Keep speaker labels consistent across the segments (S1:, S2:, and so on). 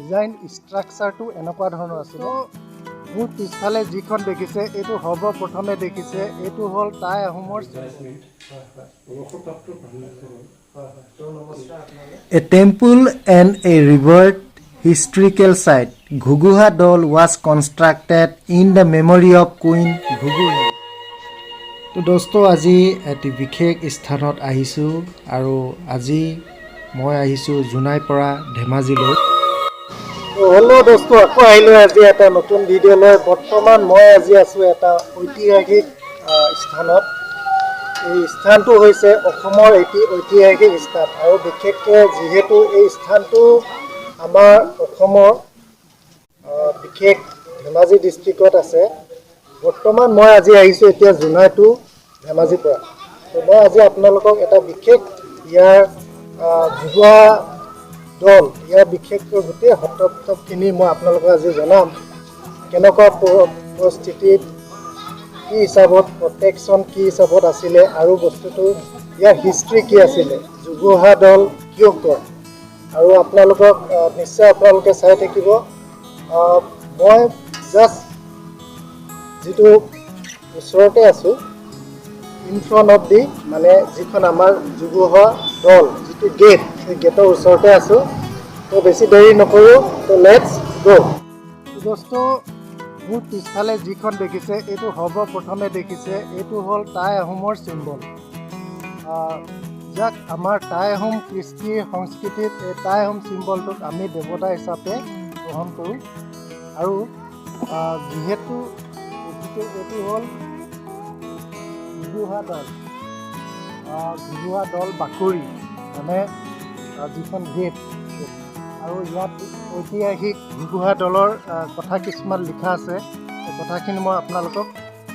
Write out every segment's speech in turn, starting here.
S1: Design ষ্ট্ৰাকচাৰটো এনেকুৱা ধৰণৰ আছিলে। মোৰ পিছফালে যিখন দেখিছে, এইটো সৰ্বপ্ৰথমে দেখিছে, এইটো হ'ল টাই আহোমৰ।
S2: A temple and a revered historical site, Ghuguha Dol was constructed in the memory of Queen Ghuguhi. তো দোস্ত, আজি এটি বিশেষ স্থানত আহিছোঁ আৰু আজি মই আহিছোঁ জোনাইৰ পৰা ধেমাজিলৈ।
S1: হেল্ল' দোস্ত, আকৌ আহিলোঁ আজি এটা নতুন ভিডিঅ' লৈ। বৰ্তমান মই আজি আছোঁ এটা ঐতিহাসিক স্থানত। এই স্থানটো হৈছে অসমৰ এটি ঐতিহাসিক স্থান আৰু বিশেষকৈ যিহেতু এই স্থানটো আমাৰ অসমৰ বিশেষ ধেমাজি ডিষ্ট্ৰিক্টত আছে। বৰ্তমান মই আজি আহিছোঁ এতিয়া জোনাই টু ধেমাজিৰ পৰা। তো মই আজি আপোনালোকক এটা বিশেষ ইয়াৰ ঘুগুহা দল, ইয়াৰ বিশেষকৈ গোটেই সত্যখিনি মই আপোনালোকক আজি জনাম। কেনেকুৱা পৰিস্থিতিত, কি হিচাপত প্ৰটেকশ্যন কি হিচাপত আছিলে আৰু বস্তুটো ইয়াৰ হিষ্ট্ৰী কি আছিলে, ঘুগুহা দল কিয় কয় আৰু আপোনালোকক নিশ্চয় আপোনালোকে চাই থাকিব। মই জাষ্ট যিটো ওচৰতে আছোঁ, ইন ফ্ৰণ্ট অফ the মানে যিখন আমাৰ ঘুগুহা দল যিটো গেট, সেই গেটৰ ওচৰতে আছোঁ। তো বেছি দেৰি নকৰোঁ, তো let's গ'।
S2: দোস্ত, মোৰ পিছফালে যিখন দেখিছে, এইটো সৰ্বপ্ৰথমে দেখিছে, এইটো হ'ল টাই আহোমৰ চিম্বল, যাক আমাৰ টাই আহোম কৃষ্টি সংস্কৃতিত এই টাই আহোম চিম্বলটোক আমি দেৱতা হিচাপে গ্ৰহণ কৰোঁ। আৰু যিহেতু এইটো হ'ল ঘুগুহা দল, ঘুগুহা দল বাকৰি মানে যিখন গেট আৰু ইয়াত ঐতিহাসিক ঘুগুহা দলৰ কথা কিছুমান লিখা আছে। সেই কথাখিনি মই আপোনালোকক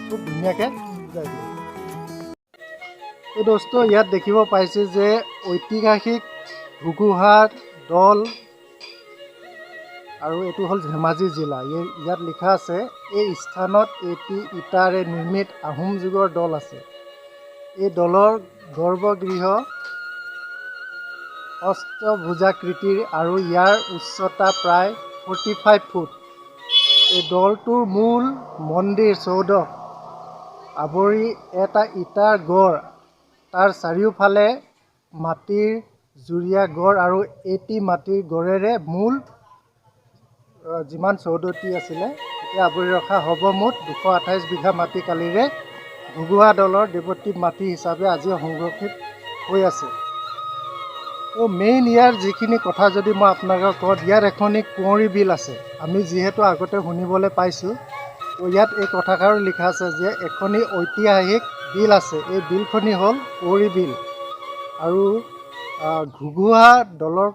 S2: খুব ধুনীয়াকৈ বুজাই দিম। তো দোস্ত, ইয়াত দেখিব পাইছে যে ঐতিহাসিক ঘুগুহা দল আৰু এইটো হ'ল ধেমাজি জিলা। ইয়াত লিখা আছে, এই স্থানত এটি ইটাৰে নিৰ্মিত আহোম যুগৰ দল আছে। এই দলৰ গৰ্ভগৃহ অষ্টভুজাকৃতিৰ আৰু ইয়াৰ উচ্চতা প্ৰায় 45 ফুট। এই দলটোৰ মূল মন্দিৰ চৌহদক আৱৰি এটা ইটাৰ গড়, তাৰ চাৰিওফালে মাটিৰ জুৰীয়া গড় আৰু এটি মাটিৰ গড়েৰে মূল যিমান চৌহদটি আছিলে এতিয়া আৱৰি ৰখা সৰ্বমুঠ 228 বিঘা মাটি কালিৰে ঘুগুহা দলৰ দেৱত্বী মাটি হিচাপে আজিও সংৰক্ষিত হৈ আছে। তো মেইন ইয়াৰ যিখিনি কথা যদি মই আপোনালোকক কওঁ, ইয়াত এখনি কুঁৱৰী বিল আছে, আমি যিহেতু আগতে শুনিবলৈ পাইছোঁ। তো ইয়াত এই কথাষাৰো লিখা আছে যে এখনি ঐতিহাসিক বিল আছে, এই বিলখনি হ'ল কুঁৱৰী বিল। আৰু ঘুগুহা দলৰ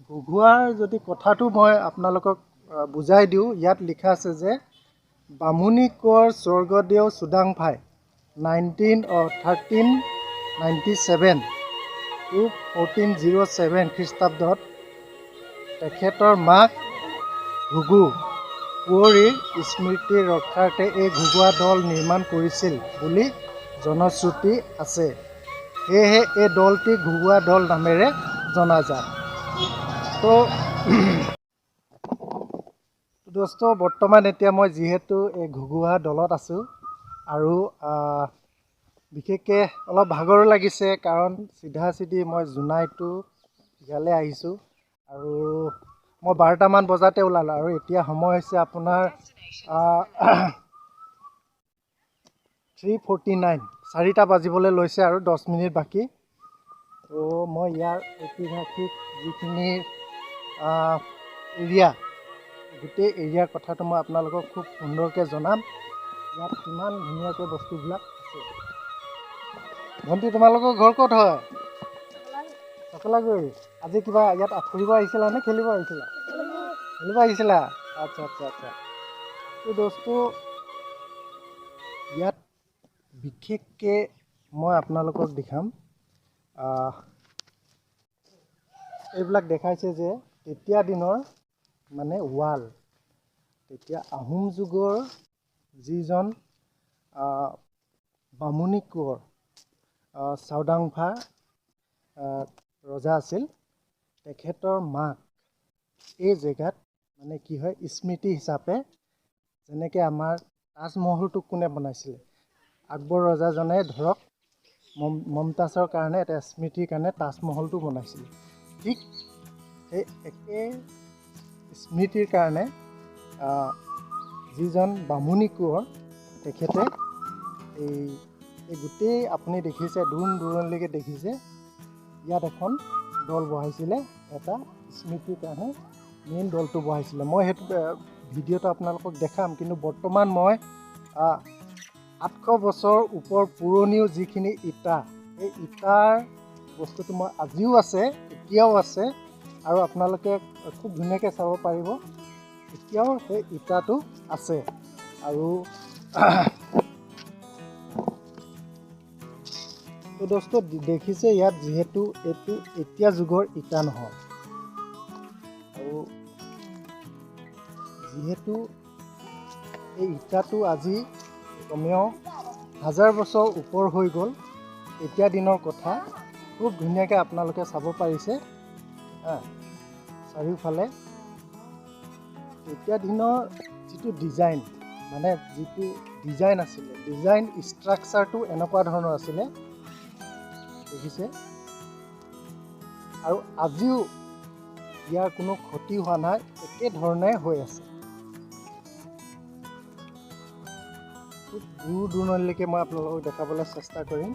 S2: ঘুগুহাৰ যদি কথাটো মই আপোনালোকক বুজাই দিওঁ, ইয়াত লিখা আছে যে বামুণী কোঁৱৰ স্বৰ্গদেউ চুডাংফাই 1397 to 1407 খ্ৰীষ্টাব্দত তেখেতৰ মাক ঘুগু কুঁৱৰীৰ স্মৃতি ৰক্ষাৰ্থে এই ঘুগুহা দল নিৰ্মাণ কৰিছিল বুলি জনশ্ৰুতি আছে। সেয়েহে এই দলটি ঘুগুহা দল নামেৰে জনা যায়। তো দোস্ত, বৰ্তমান এতিয়া মই যিহেতু এই ঘুগুহা দলত আছোঁ আৰু বিশেষকৈ অলপ ভাগৰো লাগিছে, কাৰণ চিধা চিধি মই জোনাই টু ইয়ালৈ আহিছোঁ আৰু মই 12টামান বজাতে ওলালোঁ আৰু এতিয়া সময় হৈছে আপোনাৰ 3:49, 4টা বাজিবলৈ লৈছে আৰু 10 মিনিট বাকী। তো মই ইয়াৰ ঐতিহাসিক যিখিনি এৰিয়া, গোটেই এৰিয়াৰ কথাটো মই আপোনালোকক খুব সুন্দৰকৈ জনাম। ইয়াত কিমান ধুনীয়াকৈ বস্তুবিলাক আছে। ভণ্টি, তোমালোকৰ ঘৰ ক'ত হয়? চকলাগুৰি। আজি কিবা ইয়াত ফুৰিব আহিছিলা নে খেলিব আহিছিলা? খেলিব আহিছিলা। আচ্ছা। তো দোস্ত, ইয়াত বিশেষকৈ মই আপোনালোকক দেখাম, এইবিলাক দেখাইছে যে তেতিয়া দিনৰ মানে ৱাল, তেতিয়া আহোম যুগৰ যিজন বামুণী কোঁৱৰ চাওদাংফা ৰজা আছিল, তেখেতৰ মাক এই জেগাত মানে কি হয়, স্মৃতি হিচাপে, যেনেকৈ আমাৰ তাজমহলটো কোনে বনাইছিলে, আকবৰ ৰজাজনে ধৰক মমতাজৰ কাৰণে এটা স্মৃতিৰ কাৰণে তাজমহলটো বনাইছিলে। ঠিক সেই একে স্মৃতিৰ কাৰণে যিজন বামুণী কোঁৱৰ, তেখেতে এই গোটেই আপুনি দেখিছে দূৰ দূৰণিলৈকে দেখিছে, ইয়াত এখন দল বহাইছিলে, এটা স্মৃতিৰ কাৰণে মেইন দলটো বহাইছিলে। মই সেইটো ভিডিঅ'টো আপোনালোকক দেখাম, কিন্তু বৰ্তমান মই 800 বছৰ ওপৰ পুৰণিও যিখিনি ইটা, এই ইটাৰ বস্তুটো মই আজিও আছে, এতিয়াও আছে, আৰু আপোনালোকে খুব ধুনীয়াকৈ চাব পাৰিব, এতিয়াও সেই ইটাটো আছে। আৰু তো দোস্ত দেখিছে ইয়াত যিহেতু এইটো এতিয়া যুগৰ ইটা নহয়, আৰু যিহেতু এই ইটাটো আজি কমেও 1000 বছৰ ওপৰ হৈ গ'ল, এতিয়া দিনৰ কথা। খুব ধুনীয়াকৈ আপোনালোকে চাব পাৰিছে চাৰিওফালে। এতিয়া দিনৰ যিটো ডিজাইন, মানে যিটো ডিজাইন আছিলে, ডিজাইন ষ্ট্ৰাকচাৰটো এনেকুৱা ধৰণৰ আছিলে, দেখিছে। আৰু আজিও ইয়াৰ কোনো ক্ষতি হোৱা নাই, একেধৰণে হৈ আছে। খুব দূৰ দূৰণিলৈকে মই আপোনালোকক দেখাবলৈ চেষ্টা কৰিম।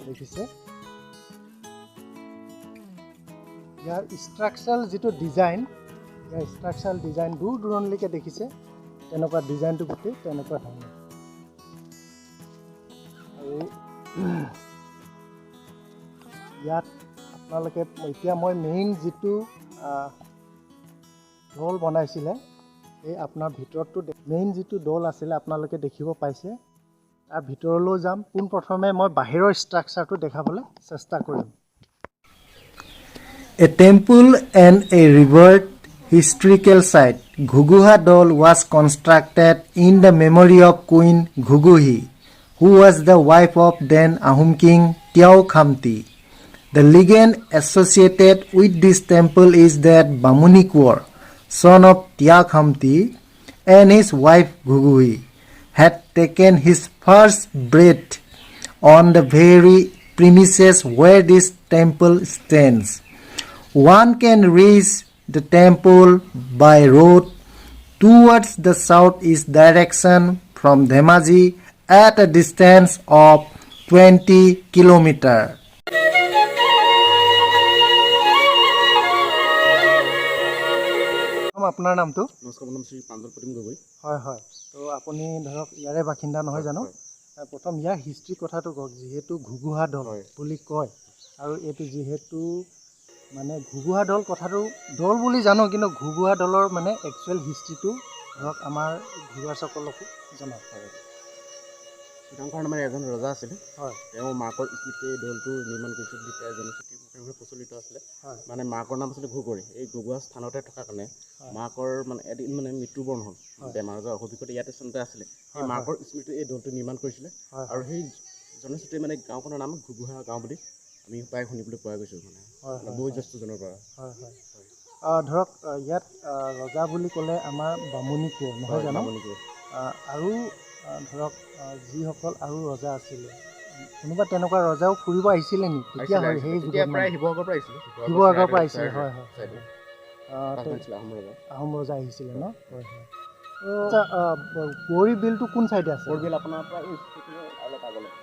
S2: দেখিছে ইয়াৰ ষ্ট্ৰাকচাৰেল যিটো ডিজাইন, ইয়াৰ ষ্ট্ৰাকচাৰেল ডিজাইন দূৰ দূৰণিলৈকে দেখিছে, তেনেকুৱা ডিজাইনটো গোটেই তেনেকুৱা ধৰণৰ। আৰু ইয়াত আপোনালোকে এতিয়া মই মেইন যিটো দল বনাইছিলে, এই আপোনাৰ ভিতৰতো মেইন যিটো দল আছিলে আপোনালোকে দেখিব পাইছে, তাৰ ভিতৰলৈও যাম। পোনপ্ৰথমে মই বাহিৰৰ ষ্ট্ৰাকচাৰটো দেখাবলৈ চেষ্টা কৰিম। A temple and a revered historical site, Ghuguha Dol was constructed in the memory of Queen Ghuguhi, who was the wife of then Ahom king Tiao Khamti. The legend associated with this temple is that Bamuni Kuwar, son of Tiao Khamti, and his wife Ghuguhi, had taken his first breath on the very premises where this temple stands. One can reach the temple by road towards the southeast direction from Dhemaji at a distance of 20 kilometers. আপোনাৰ নামটো?
S3: নমস্কাৰ, মোৰ নাম শ্ৰী প্ৰাঞ্জল প্ৰতিম গগৈ।
S2: হয় হয়, তো আপুনি ধৰক ইয়াৰে বাসিন্দা নহয় জানো? প্ৰথম ইয়াৰ হিষ্ট্ৰী কথাটো কওক, যিহেতু ঘুগুহা দল বুলি কয়, আৰু এইটো যিহেতু মানে ঘুগুহা দল কথাটো দল বুলি জানো, কিন্তু ঘুগুহা দলৰ মানে একচুৱেল হিষ্ট্ৰীটো ধৰক আমাৰ ভিউৱাৰ্ছসকলকো জনাওক।
S3: হয়, শ্ৰীকাংকৰ নামেৰে এজন ৰজা আছিলে। তেওঁ মাকৰ স্মৃতিৰে এই দলটো নিৰ্মাণ কৰিছিল বুলি প্ৰায় জনশ্ৰুতি মুখে মুখে প্ৰচলিত আছিলে। মানে মাকৰ নাম আছিলে ঘুগৰি। এই ঘুগুহা স্থানতে থকাৰ কাৰণে মাকৰ মানে এদিন মানে মৃত্যুবৰণ হ'ল, বেমাৰ আজাৰ অসুবিধা ইয়াতে স্থানতে আছিলে। সেই মাকৰ স্মৃতি এই দলটো নিৰ্মাণ কৰিছিলে, আৰু সেই জনশ্ৰুতি মানে গাঁওখনৰ নাম ঘুগুহা গাঁও বুলি আমি প্ৰায় শুনিবলৈ পোৱা গৈছোঁ, মানে বয়োজ্যেষ্ঠজনৰ পৰা।
S2: হয় হয়। ধৰক ইয়াত ৰজা বুলি ক'লে আমাৰ বামুণী কোঁৱৰ নহয় জানো? আৰু ধৰক যিসকল আৰু ৰজা আছিলে, কোনোবা তেনেকুৱা ৰজাও ফুৰিব আহিছিলে নেকি তেতিয়া? হয়, সেই যুগত
S3: শিৱসাগৰৰ পৰা আহিছিলে।
S2: শিৱসাগৰৰ পৰা আহিছিলে, হয় হয়। আহোম ৰজা আহিছিলে ন? হয় হয়। আচ্ছা, কুঁৱৰী বিলটো কোন চাইডে আছে?
S3: কুঁৱৰী বিল আপোনাৰ পৰা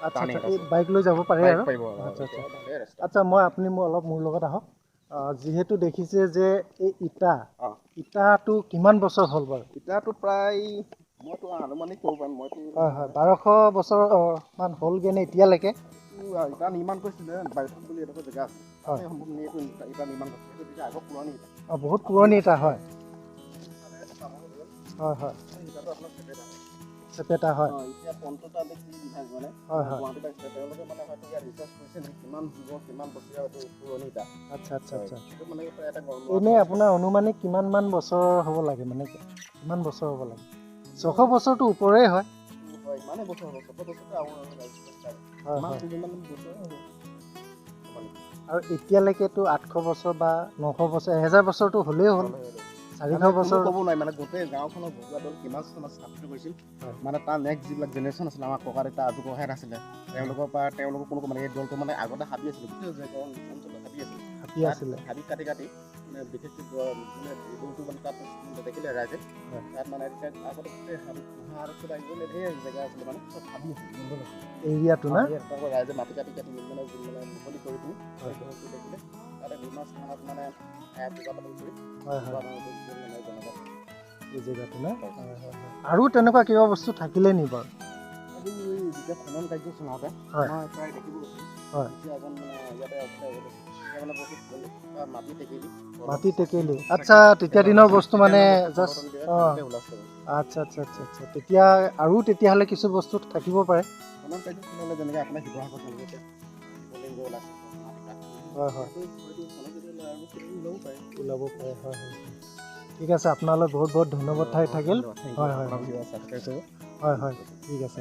S2: আচ্ছা আচ্ছা, এই বাইক লৈ যাব পাৰে আৰু? আচ্ছা আচ্ছা আচ্ছা, মই আপুনি মোৰ অলপ মোৰ লগত আহক। যিহেতু দেখিছে যে এই ইটা, ইটাটো কিমান বছৰ হ'ল বাৰু?
S3: ইটাটো প্ৰায় মইতো আনুমানিক ক'ব পাৰিম মইতো।
S2: হয় হয়, 1200 বছৰ মান হ'লগৈ নে এতিয়ালৈকে?
S3: ইটা নিৰ্মাণ কৰিছিলে বাইথন বুলি এডোখৰ জেগা আছে, ইটা নিৰ্মাণ কৰিছিলে। সেইটো তেতিয়া আগৰ পুৰণি ইটা।
S2: অঁ, বহুত পুৰণি ইটা। হয় হয় হয়।
S3: ইটাটো আপোনাৰ চেপেটা।
S2: চেপেটা, হয়।
S3: এতিয়া পঞ্চতান্ত্ৰিক যি বিভাগ মানে গুৱাহাটীত আহিছিলে, তেওঁলোকে মানে হয়তো ইয়াত ৰিচাৰ্চ কৰিছে নেকি কিমান যুগৰ কিমান বছৰীয়া হয়তো পুৰণি ইটা।
S2: আচ্ছা আচ্ছা আচ্ছা।
S3: সেইটো মানে এটা
S2: এনেই আপোনাৰ অনুমানিক কিমান মান বছৰ হ'ব লাগে, মানে কিমান বছৰ হ'ব লাগে? 600 বছৰটো ওপৰেই হয়।
S3: কিমানে বছৰ হ'ব, 600 বছৰটো আৰু বছৰ হ'ব।
S2: আৰু এতিয়ালৈকেতো 800 বছৰ বা 900 বছৰ, 1000 বছৰটো হ'লেই হ'ল, 400 বছৰ
S3: ক'ব নোৱাৰি। মানে গোটেই গাঁওখনৰ ঘুগুৱা দল কিমান চনত স্থাপিত কৰিছিল, মানে তাৰ নেক্সট যিবিলাক জেনেৰেশ্যন আছিলে, আমাৰ ককা দেউতা আজু ককাহঁত আছিলে, তেওঁলোকৰ পৰা তেওঁলোকৰ কোনো মানে এই দলটো মানে আগতে হাবি আছিলে, গোটেই অঞ্চলটো হাবি আছিলে,
S2: হাবি আছিলে,
S3: হাবি কাটি কাটি মানে বিশেষকৈ মানে দলটো মানে তাত দেখিলে ৰাইজে, তাত মানে আগতে গোটেই হাবি আৰু কিবা কিবি ধেৰ জেগা আছিলে, মানে চব হাবি আছিলে, জংঘল আছিলে
S2: এৰিয়াটো না।
S3: তাৰপৰা ৰাইজে মাটি কাটি কাটি মানে মানে মুকলি কৰি পিনি সেই দলটো দেখিলে, তাতে নিৰ্মাণ স্থানত মানে পূজা পাতল কৰি
S2: এই জেগাটো না। আৰু তেনেকুৱা কিবা বস্তু থাকিলে নি বাৰু?
S3: যেতিয়া খনন কাৰ্য চলাওঁতে মই প্ৰায় দেখিব গৈছিলোঁ, তেতিয়া এজন মানে ইয়াতে মানে মাটি টেকেলি,
S2: মাটি টেকেলি, আচ্ছা, তেতিয়া দিনৰ বস্তু মানে জাষ্ট, আচ্ছা আচ্ছা আচ্ছা আচ্ছা, তেতিয়া আৰু তেতিয়াহ'লে কিছু বস্তু থাকিব পাৰে।
S3: খনন কাৰ্য চলালে যেনেকৈ আপোনাৰ শিৱসাগৰত শিৱলিংগ ওলাইছে,
S2: হয় হয়, ওলাব পাৰে, হয় হয়। ঠিক আছে, আপোনালৈ বহুত বহুত ধন্যবাদ থাকিল। হয় হয় হয় হয়, ঠিক আছে।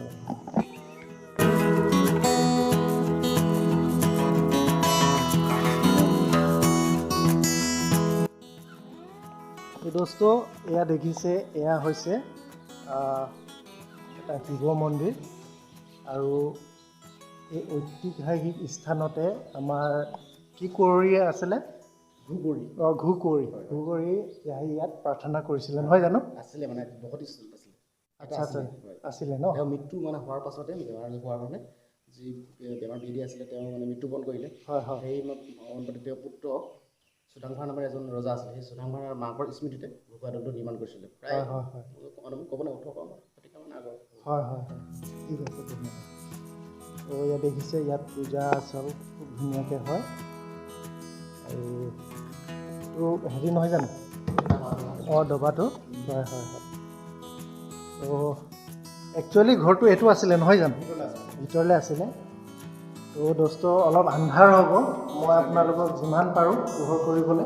S2: দোস্ত, এয়া দেখিছে, এয়া হৈছে এটা শিৱ মন্দিৰ আৰু এই ঐতিহাসিক স্থানতে আমাৰ কি কুঁৱৰী আছিলে,
S3: ঘুকুৰি,
S2: অঁ ঘুকুৰি, ঘুকুৰি ইয়াত প্ৰাৰ্থনা কৰিছিলে নহয় জানো?
S3: আছিলে মানে বহুত আছিলে।
S2: আচ্ছা আচ্ছা, আছিলে ন।
S3: তেওঁ মৃত্যু মানে হোৱাৰ পাছতে বেমাৰ হোৱাৰ কাৰণে যি বেমাৰ বিধি আছিলে তেওঁ মানে মৃত্যুবৰণ কৰিলে।
S2: হয় হয়।
S3: সেই তেওঁৰ পুত্ৰ চুডাংফা নামেৰে এজন ৰজা আছিলে, সেই চুডাংফাৰ মাকৰ স্মৃতিতে ঘুগুৱা দলটো নিৰ্মাণ কৰিছিলে প্ৰায় ক'ব নাই 1800 শতিকামান আগৰ।
S2: হয় হয় হয়, ঠিক আছে, ধন্যবাদ। তো ইয়াত দেখিছে, ইয়াত পূজা আচল খুব ধুনীয়াকৈ হয়। আৰু এইটো হেৰি নহয় জানো? অঁ, দবাটো, হয় হয় হয়। তো একচুৱেলি ঘৰটো এইটো আছিলে নহয় জানো? ভিতৰলৈ আছিলে। তো দোস্ত, অলপ আন্ধাৰ হ'ব, মই আপোনালোকক যিমান পাৰোঁ পোহৰ কৰিবলৈ।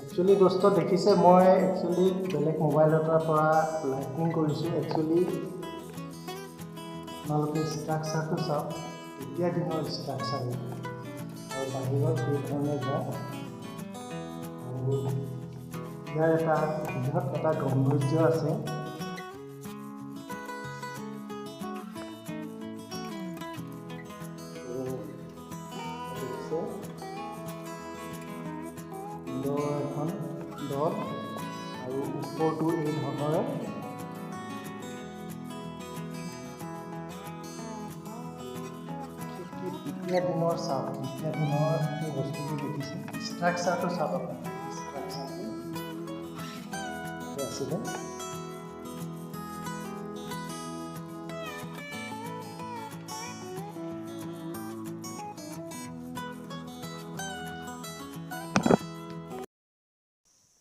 S2: একচুৱেলি দোস্ত দেখিছে, মই একচুৱেলি বেলেগ মোবাইল এটাৰ পৰা লাইটিং কৰিছোঁ। একচুৱেলি আপোনালোকে ষ্ট্ৰাকচাৰটো চাওক, তেতিয়া দিনৰ ষ্ট্ৰাকচাৰ আৰু বাহিৰত এই ধৰণে যায়। আৰু ইয়াৰ এটা বৃহৎ এটা গাম্ভীৰ্য আছে। সুন্দৰ এখন দল আৰু ওপৰটো এই ধৰণৰে। বিশেষকৈ তেতিয়া দিনৰ চাওক, তেতিয়া দিনৰ এই বস্তুটো দেখিছে, ষ্ট্ৰাকচাৰটো চাওক আপুনি, ষ্ট্ৰাকচাৰটো আছিলে।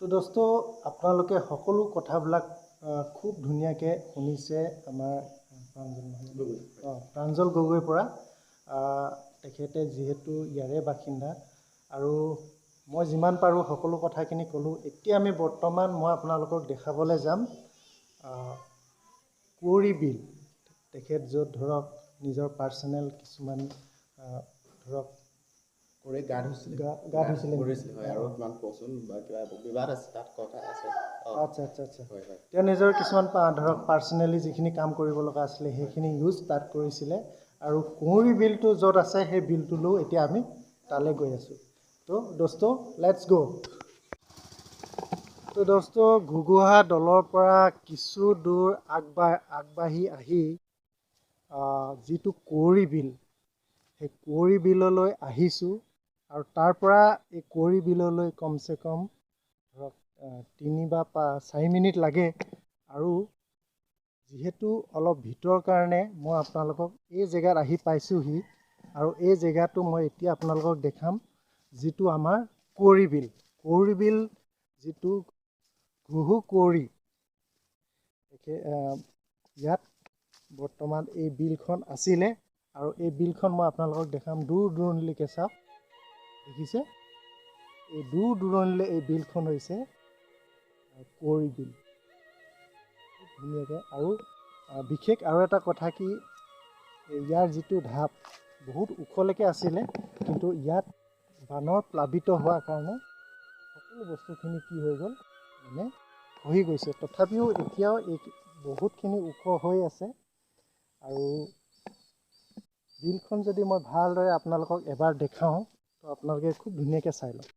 S2: তো দোস্ত, আপোনালোকে সকলো কথাবিলাক খুব ধুনীয়াকৈ শুনিছে আমাৰ প্ৰাঞ্জল, অঁ প্ৰাঞ্জল গগৈৰ পৰা। তেখেতে যিহেতু ইয়াৰে বাসিন্দা আৰু মই যিমান পাৰোঁ সকলো কথাখিনি ক'লোঁ। এতিয়া আমি বৰ্তমান মই আপোনালোকক দেখাবলৈ যাম কুঁৱৰী বিল। তেখেত য'ত ধৰক নিজৰ পাৰ্চনেল কিছুমান ধৰক
S3: কৰি গা ধুইছিলে,
S2: গা ধুইছিলে,
S3: হয়। আৰু কিমান কচোন বা কিবা বিবাদ আছে তাত কথা আছে।
S2: আচ্ছা আচ্ছা আচ্ছা, তেওঁ নিজৰ কিছুমান ধৰক পাৰ্চনেলি যিখিনি কাম কৰিব লগা আছিলে সেইখিনি ইউজ তাত কৰিছিলে। আৰু কুঁৱৰী বিলটো য'ত আছে সেই বিলটোলৈও এতিয়া আমি তালৈ গৈ আছোঁ। তো দোস্ত, let's গ'। তো দোস্ত, ঘুগুহা দলৰ পৰা কিছু দূৰ আগবাঢ়ি আহি যিটো কুঁৱৰী বিল, সেই কুঁৱৰী বিললৈ আহিছোঁ। আৰু তাৰ পৰা এই কুঁৱৰী বিললৈ কমচে কম ধৰক 3 বা 4 মিনিট লাগে। আৰু যিহেতু অলপ ভিতৰৰ কাৰণে মই আপোনালোকক এই জেগাত আহি পাইছোঁহি। আৰু এই জেগাটো মই এতিয়া আপোনালোকক দেখাম, যিটো আমাৰ কুঁৱৰী বিল। কুঁৱৰী বিল যিটো ঘুহু কুঁৱৰী, ইয়াত বৰ্তমান এই বিলখন আছিলে। আৰু এই বিলখন মই আপোনালোকক দেখাম, দূৰ দূৰণিলৈকে চাওক, দেখিছে এই দূৰ দূৰণিলৈ এই বিলখন হৈছে কুঁৱৰী বিল। খুব
S1: ধুনীয়াকৈ। আৰু বিশেষ আৰু এটা কথা কি, ইয়াৰ যিটো ঢাপ বহুত ওখলৈকে আছিলে, কিন্তু ইয়াত বানৰ প্লাবিত হোৱাৰ কাৰণে সকলো বস্তুখিনি কি হৈ গ'ল, মানে খহি গৈছে। তথাপিও এতিয়াও এই বহুতখিনি ওখ হৈ আছে। আৰু বিলখন যদি মই ভালদৰে আপোনালোকক এবাৰ দেখাওঁ, তো আপোনালোকে খুব ধুনীয়াকৈ চাই লওক।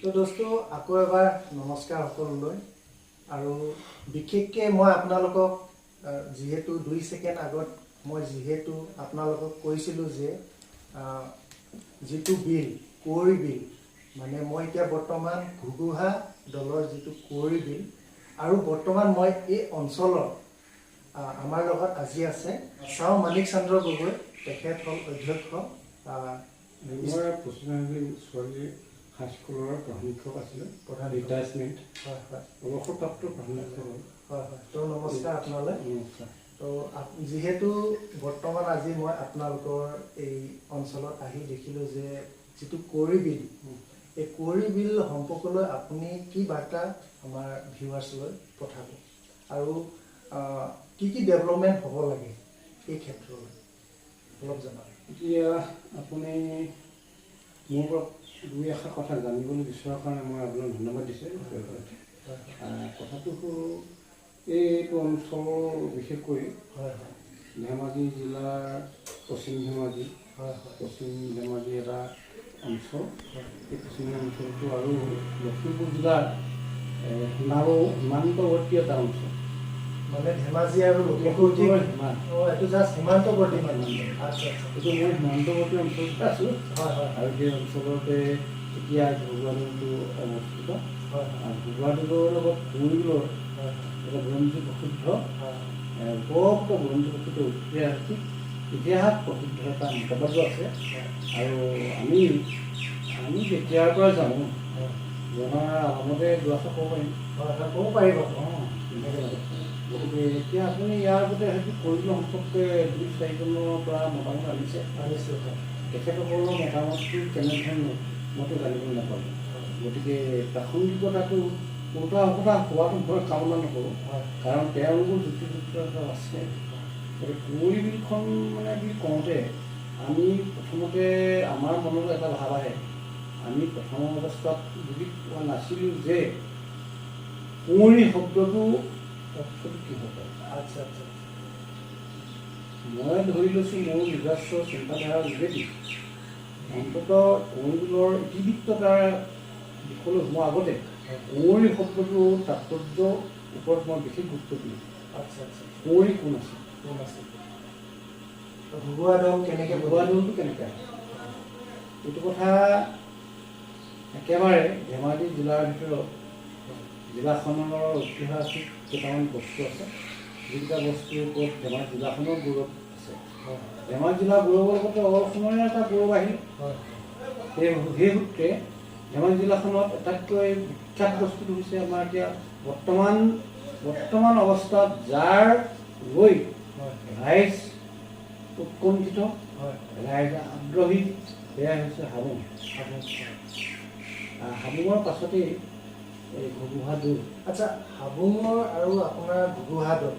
S1: তো দোস্ত, আকৌ এবাৰ নমস্কাৰ সকলোলৈ। আৰু বিশেষকৈ মই আপোনালোকক যিহেতু 2 ছেকেণ্ড আগত মই যিহেতু আপোনালোকক কৈছিলোঁ যে যিটো বিল, কুঁৱৰী বিল, মানে মই এতিয়া বৰ্তমান ঘুগুহা দলৰ যিটো কুঁৱৰী বিল, আৰু বৰ্তমান মই এই অঞ্চলৰ আমাৰ লগত আজি আছে চাও মানিক চন্দ্ৰ গগৈ, তেখেত হ'ল অধ্যক্ষ।
S4: মই পশ্চিম ছোৱালী হাইস্কুলৰ প্ৰধান শিক্ষক আছিলোঁ,
S1: প্ৰধান
S4: ৰিটায়াৰমেণ্ট,
S1: হয় হয়,
S4: অৱসৰপ্ৰাপ্ত প্ৰধান শিক্ষক।
S1: হয় হয়, তো নমস্কাৰ আপোনালৈ।
S4: নমস্কাৰ।
S1: তো যিহেতু বৰ্তমান আজি মই আপোনালোকৰ এই অঞ্চলত আহি দেখিলোঁ যে যিটো কুঁৱৰী বিল, এই কুঁৱৰী বিল সম্পৰ্কলৈ আপুনি কি বাৰ্তা আমাৰ ভিউৱাৰ্ছলৈ পঠাব, আৰু কি কি ডেভেলপমেণ্ট হ'ব লাগে এই ক্ষেত্ৰলৈ অলপ জনাব।
S4: এতিয়া আপুনি মোৰ পৰা দুই এষাৰ কথা জানিবলৈ বিচৰাৰ কাৰণে মই আপোনাক ধন্যবাদ দিছোঁ। কথাটো হ'ল, এইটো অঞ্চলৰ বিশেষকৈ ধেমাজি জিলাৰ পশ্চিম ধেমাজি, পশ্চিম ধেমাজি এটা অঞ্চল। এই পশ্চিম অঞ্চলটো আৰু লখিমপুৰ জিলাৰ সীমান্তৱৰ্তী এটা অঞ্চল।
S1: মানে ধেমাজি আৰু লখিমপুৰ এইটো জাষ্ট সীমান্তৱৰ্তী মানে। আচ্ছা আচ্ছা,
S4: এইটো মই সীমান্তৱৰ্তী অঞ্চলতে আছোঁ।
S1: হয় হয়।
S4: আৰু সেই অঞ্চলতে এতিয়া ঘুগুহা দলটো অৱস্থিত।
S1: হয়।
S4: আৰু ঘুগুহা দলৰ লগত কুঁৱৰীবিলৰ এটা বুৰঞ্জী প্ৰসিদ্ধ, উপৰোক্ত বুৰঞ্জী প্ৰসিদ্ধ ঐতিহাসিক ইতিহাস প্ৰসিদ্ধ এটা মতবাদো আছে। আৰু আমি যেতিয়াৰ পৰা জানো, জনাৰ আৰামতে দুআষাৰ ক'ব পাৰিম।
S1: হয় হয়, ক'ব পাৰিব।
S4: অঁ, ধুনীয়াকৈ লাগে। গতিকে এতিয়া আপুনি ইয়াৰ আগতে হয়তো কৰিবৰ সম্পৰ্কে 2 4জনৰ পৰা মতামত আনিছে।
S1: আনিছোঁ, হয়।
S4: তেখেতসকলৰ মতামতটো কেনেধৰণৰ মইতো জানিবলৈ নাপালোঁ। গতিকে প্ৰাসংগিকতাটো ওলোটা ওলোটা হোৱাটো মই কামনা নকৰোঁ, কাৰণ তেওঁলোকৰ যুক্তিযুক্ততা আছে। গতিকে কুঁৱৰী বিলখন মানে বুলি কওঁতে আমি প্ৰথমতে আমাৰ মনত এটা ভাৱ আহে, আমি প্ৰথম অৱস্থাত বুজি পোৱা নাছিলোঁ যে কুঁৱৰী শব্দটো অৰ্থটো কি হ'ব।
S1: আচ্ছা আচ্ছা।
S4: মই ধৰি লৈছোঁ মোৰ নিজস্ব চিন্তাধাৰাৰ যোগেদি অন্ততঃ কুঁৱৰীবিলৰ ইতিবৃত্ততাৰ দিশলৈ সোমোৱাৰ আগতে কুঁৱৰী শব্দটোৰ তাৎপৰ্য ওপৰত মই বিশেষ গুৰুত্ব দিওঁ।
S1: আচ্ছা আচ্ছা।
S4: কুঁৱৰী কোন আছিল?
S1: কোন আছিল? ঘুগুহা দল কেনেকৈ,
S4: ঘুগুহা দলটো কেনেকৈ আহে, এইটো কথা একেবাৰে ধেমাজি জিলাৰ ভিতৰত জিলাখনৰ ঐতিহাসিক কেইটামান বস্তু আছে, যিকেইটা বস্তুৰ ওপৰত ধেমাজি জিলাখনৰ গৌৰৱ আছে। ধেমাজি জিলাৰ গৌৰৱৰ লগতে অসমৰে এটা গৌৰৱ আহিল। সেই সূত্ৰে ধেমাজি জিলাখনত আটাইতকৈ বিখ্যাত বস্তুটো হৈছে আমাৰ এতিয়া বৰ্তমান অৱস্থাত যাৰ লৈ ৰাইজ উৎকণ্ঠিত, ৰাইজ আগ্ৰহী, সেয়া হৈছে হাবুং। হাবুঙৰ পাছতেই এই ঘুগুহা দৌল।
S1: আচ্ছা, হাবুঙৰ আৰু আপোনাৰ ঘুগুহা দৌল,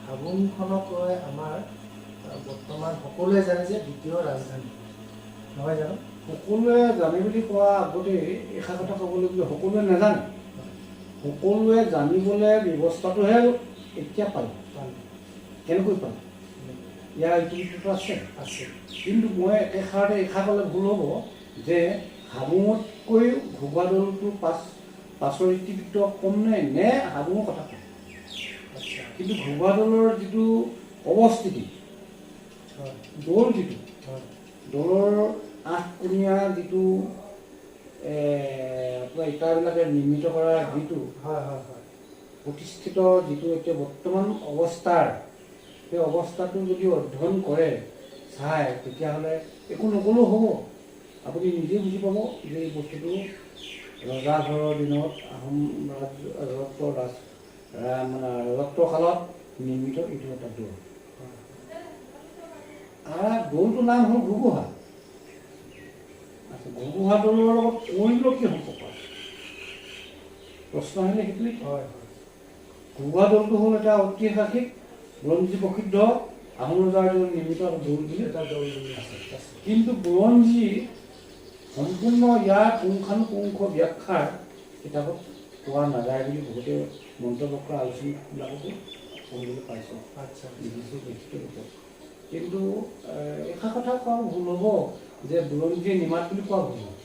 S1: হাবুংখনক কয় আমাৰ বৰ্তমান সকলোৱে জানে যে দ্বিতীয় ৰাজধানী, নহয় জানো?
S4: সকলোৱে জানে বুলি কোৱা আগতে এষাৰ কথা ক'বলৈ গ'লে সকলোৱে নাজানে, সকলোৱে জানিবলৈ ব্যৱস্থাটোহে এতিয়া পালে। কেনেকৈ পালে? ইয়াৰ ইতিবৃত্তটো আছে,
S1: আছে।
S4: কিন্তু মই একেষাৰতে এষাৰ ক'লে ভুল হ'ব যে হাবুঙতকৈ ঘুগুহা দৌলটোৰ পাছৰ ইতিবৃত্ত কম নে নে হাবুঙৰ কথা কম। কিন্তু ঘুগুহা দৌলৰ যিটো অৱস্থিতি, দৌল যিটো, দৌলৰ আঠকোণীয়া যিটো আপোনাৰ ইটাবিলাকে নিৰ্মিত কৰা যিটো প্ৰতিষ্ঠিত যিটো এতিয়া বৰ্তমান অৱস্থাৰ, সেই অৱস্থাটো যদি অধ্যয়ন কৰে, চায় তেতিয়াহ'লে একো নক'লেও হ'ব, আপুনি নিজে বুজি পাব যে এই বস্তুটো ৰজা ঘৰৰ দিনত আহোম ৰাজত্ব ৰাজ মানে ৰাজত্ব কালত নিৰ্মিত এইটো এটা দৌল। আৰু দৌলটোৰ নাম হ'ল ঘুগুহা। আচ্ছা, ঘুগুহা দৌলৰ লগত কুঁৱৰীবিলৰ কি সম্পৰ্ক আছে? প্ৰশ্ন আহিলে সেইটোৱেই।
S1: হয় হয়।
S4: ঘুগুহা দৌলটো হ'ল এটা ঐতিহাসিক বুৰঞ্জী প্ৰসিদ্ধ আহোম ৰজাৰ দিনত নিৰ্মিত এটা দৌল বুলি
S1: এটা দৌল বুলি
S4: আছে। কিন্তু বুৰঞ্জী সম্পূৰ্ণ ইয়াৰ পুংখানুপুংখ ব্যাখ্যাৰ কিতাপত পোৱা নাযায় বুলি বহুতে মন্তব্য কৰা আলোচনীবিলাকতো পঢ়িবলৈ পাইছোঁ, দেখিছোঁ লিখিত ৰূপত। কিন্তু এষাৰ কথা কোৱা ভুল হ'ব যে বুৰঞ্জীয়ে নিমাত বুলি কোৱা ভুল হ'ব।